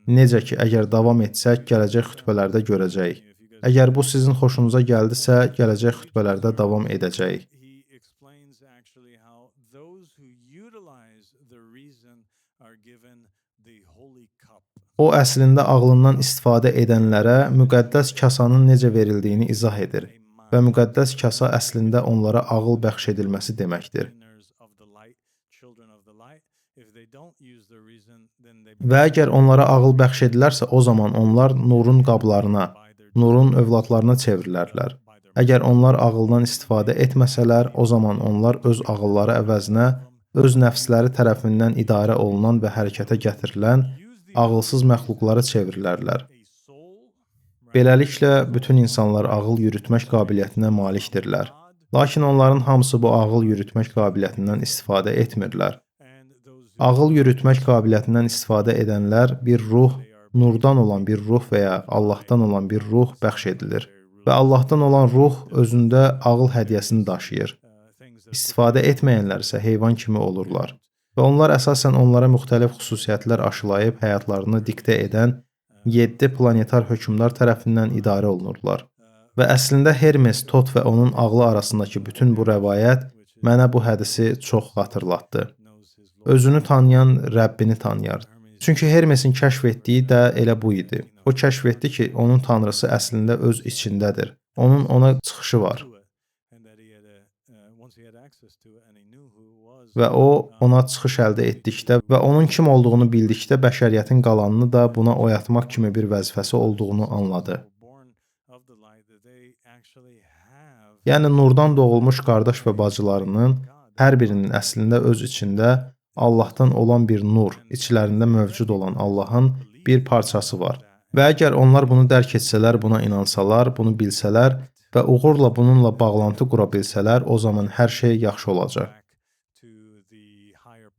necə ki, əgər davam etsək, gələcək xütbələrdə görəcəyik. Əgər bu sizin xoşunuza gəldisə, gələcək xütbələrdə davam edəcəyik. O, əslində ağlından istifadə edənlərə müqəddəs kasanın necə verildiyini izah edir və müqəddəs kasa əslində onlara ağıl bəxş edilməsi deməkdir. Və əgər onlara ağıl bəxş edilərsə, o zaman onlar nurun qablarına, nurun övladlarına çevrilərlər. Əgər onlar ağıldan istifadə etməsələr, o zaman onlar öz ağılları əvəzinə öz nəfsləri tərəfindən idarə olunan və hərəkətə gətirilən ağılsız məxluqlara çevrilərlər. Beləliklə, bütün insanlar ağıl yürütmək qabiliyyətinə malikdirlər. Lakin onların hamısı bu ağıl yürütmək qabiliyyətindən istifadə etmirlər. Ağıl yürütmək qabiliyyətindən istifadə edənlər bir ruh, nurdan olan bir ruh və ya Allahdan olan bir ruh bəxş edilir. Və Allahdan olan ruh özündə ağıl hədiyyəsini daşıyır. İstifadə etməyənlər isə heyvan kimi olurlar. Və onlar əsasən onlara müxtəlif xüsusiyyətlər aşılayıb həyatlarını diktə edən 7 planetar hökmdar tərəfindən idarə olunurlar. Və əslində Hermes, Tot və onun ağlı arasındakı bütün bu rəvayət mənə bu hədisi çox xatırlatdı. Özünü tanıyan Rəbbini tanıyar. Çünki Hermesin kəşf etdiyi də elə bu idi. O kəşf etdi ki, onun tanrısı əslində öz içindədir. Onun ona çıxışı var. Və o, ona çıxış əldə etdikdə və onun kim olduğunu bildikdə bəşəriyyətin qalanını da buna oyatmaq kimi bir vəzifəsi olduğunu anladı. Yəni, nurdan doğulmuş qardaş və bacılarının hər birinin əslində öz içində Allahdan olan bir nur, içlərində mövcud olan Allahın bir parçası var. Və əgər onlar bunu dərk etsələr, buna inansalar, bunu bilsələr və uğurla bununla bağlantı qura bilsələr, o zaman hər şey yaxşı olacaq.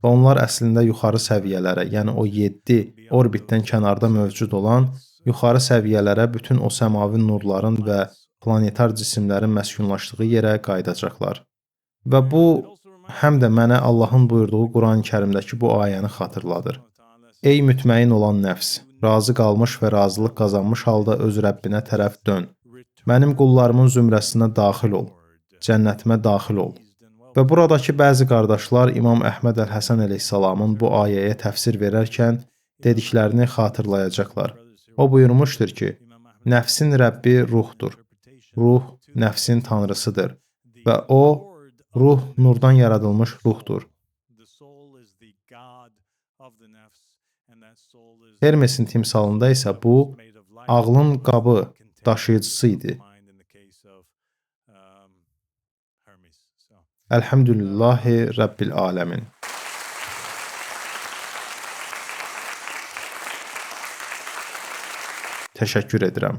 Və onlar əslində yuxarı səviyyələrə, yəni o 7 orbitdən kənarda mövcud olan yuxarı səviyyələrə bütün o səmavi nurların və planetar cisimlərin məskunlaşdığı yerə qayıdacaqlar. Və bu həm də mənə Allahın buyurduğu Qurani-Kərimdəki bu ayəni xatırladır. Ey mütməyin olan nəfs, razı qalmış və razılıq qazanmış halda öz Rəbbinə tərəf dön. Mənim qullarımın zümrəsinə daxil ol, cənnətimə daxil ol. Və buradakı bəzi qardaşlar İmam Əhməd Əl-Həsən əleyhissalamın bu ayəyə təfsir verərkən dediklərini xatırlayacaqlar. O buyurmuşdur ki, nəfsin Rəbbi ruhdur. Ruh nəfsin tanrısıdır və o ruh nurdan yaradılmış ruhdur. Hermesin timsalında isə bu ağlın qabı daşıyıcısı idi. Elhamdülillahi Rəbbil aləmin. Təşəkkür edirəm.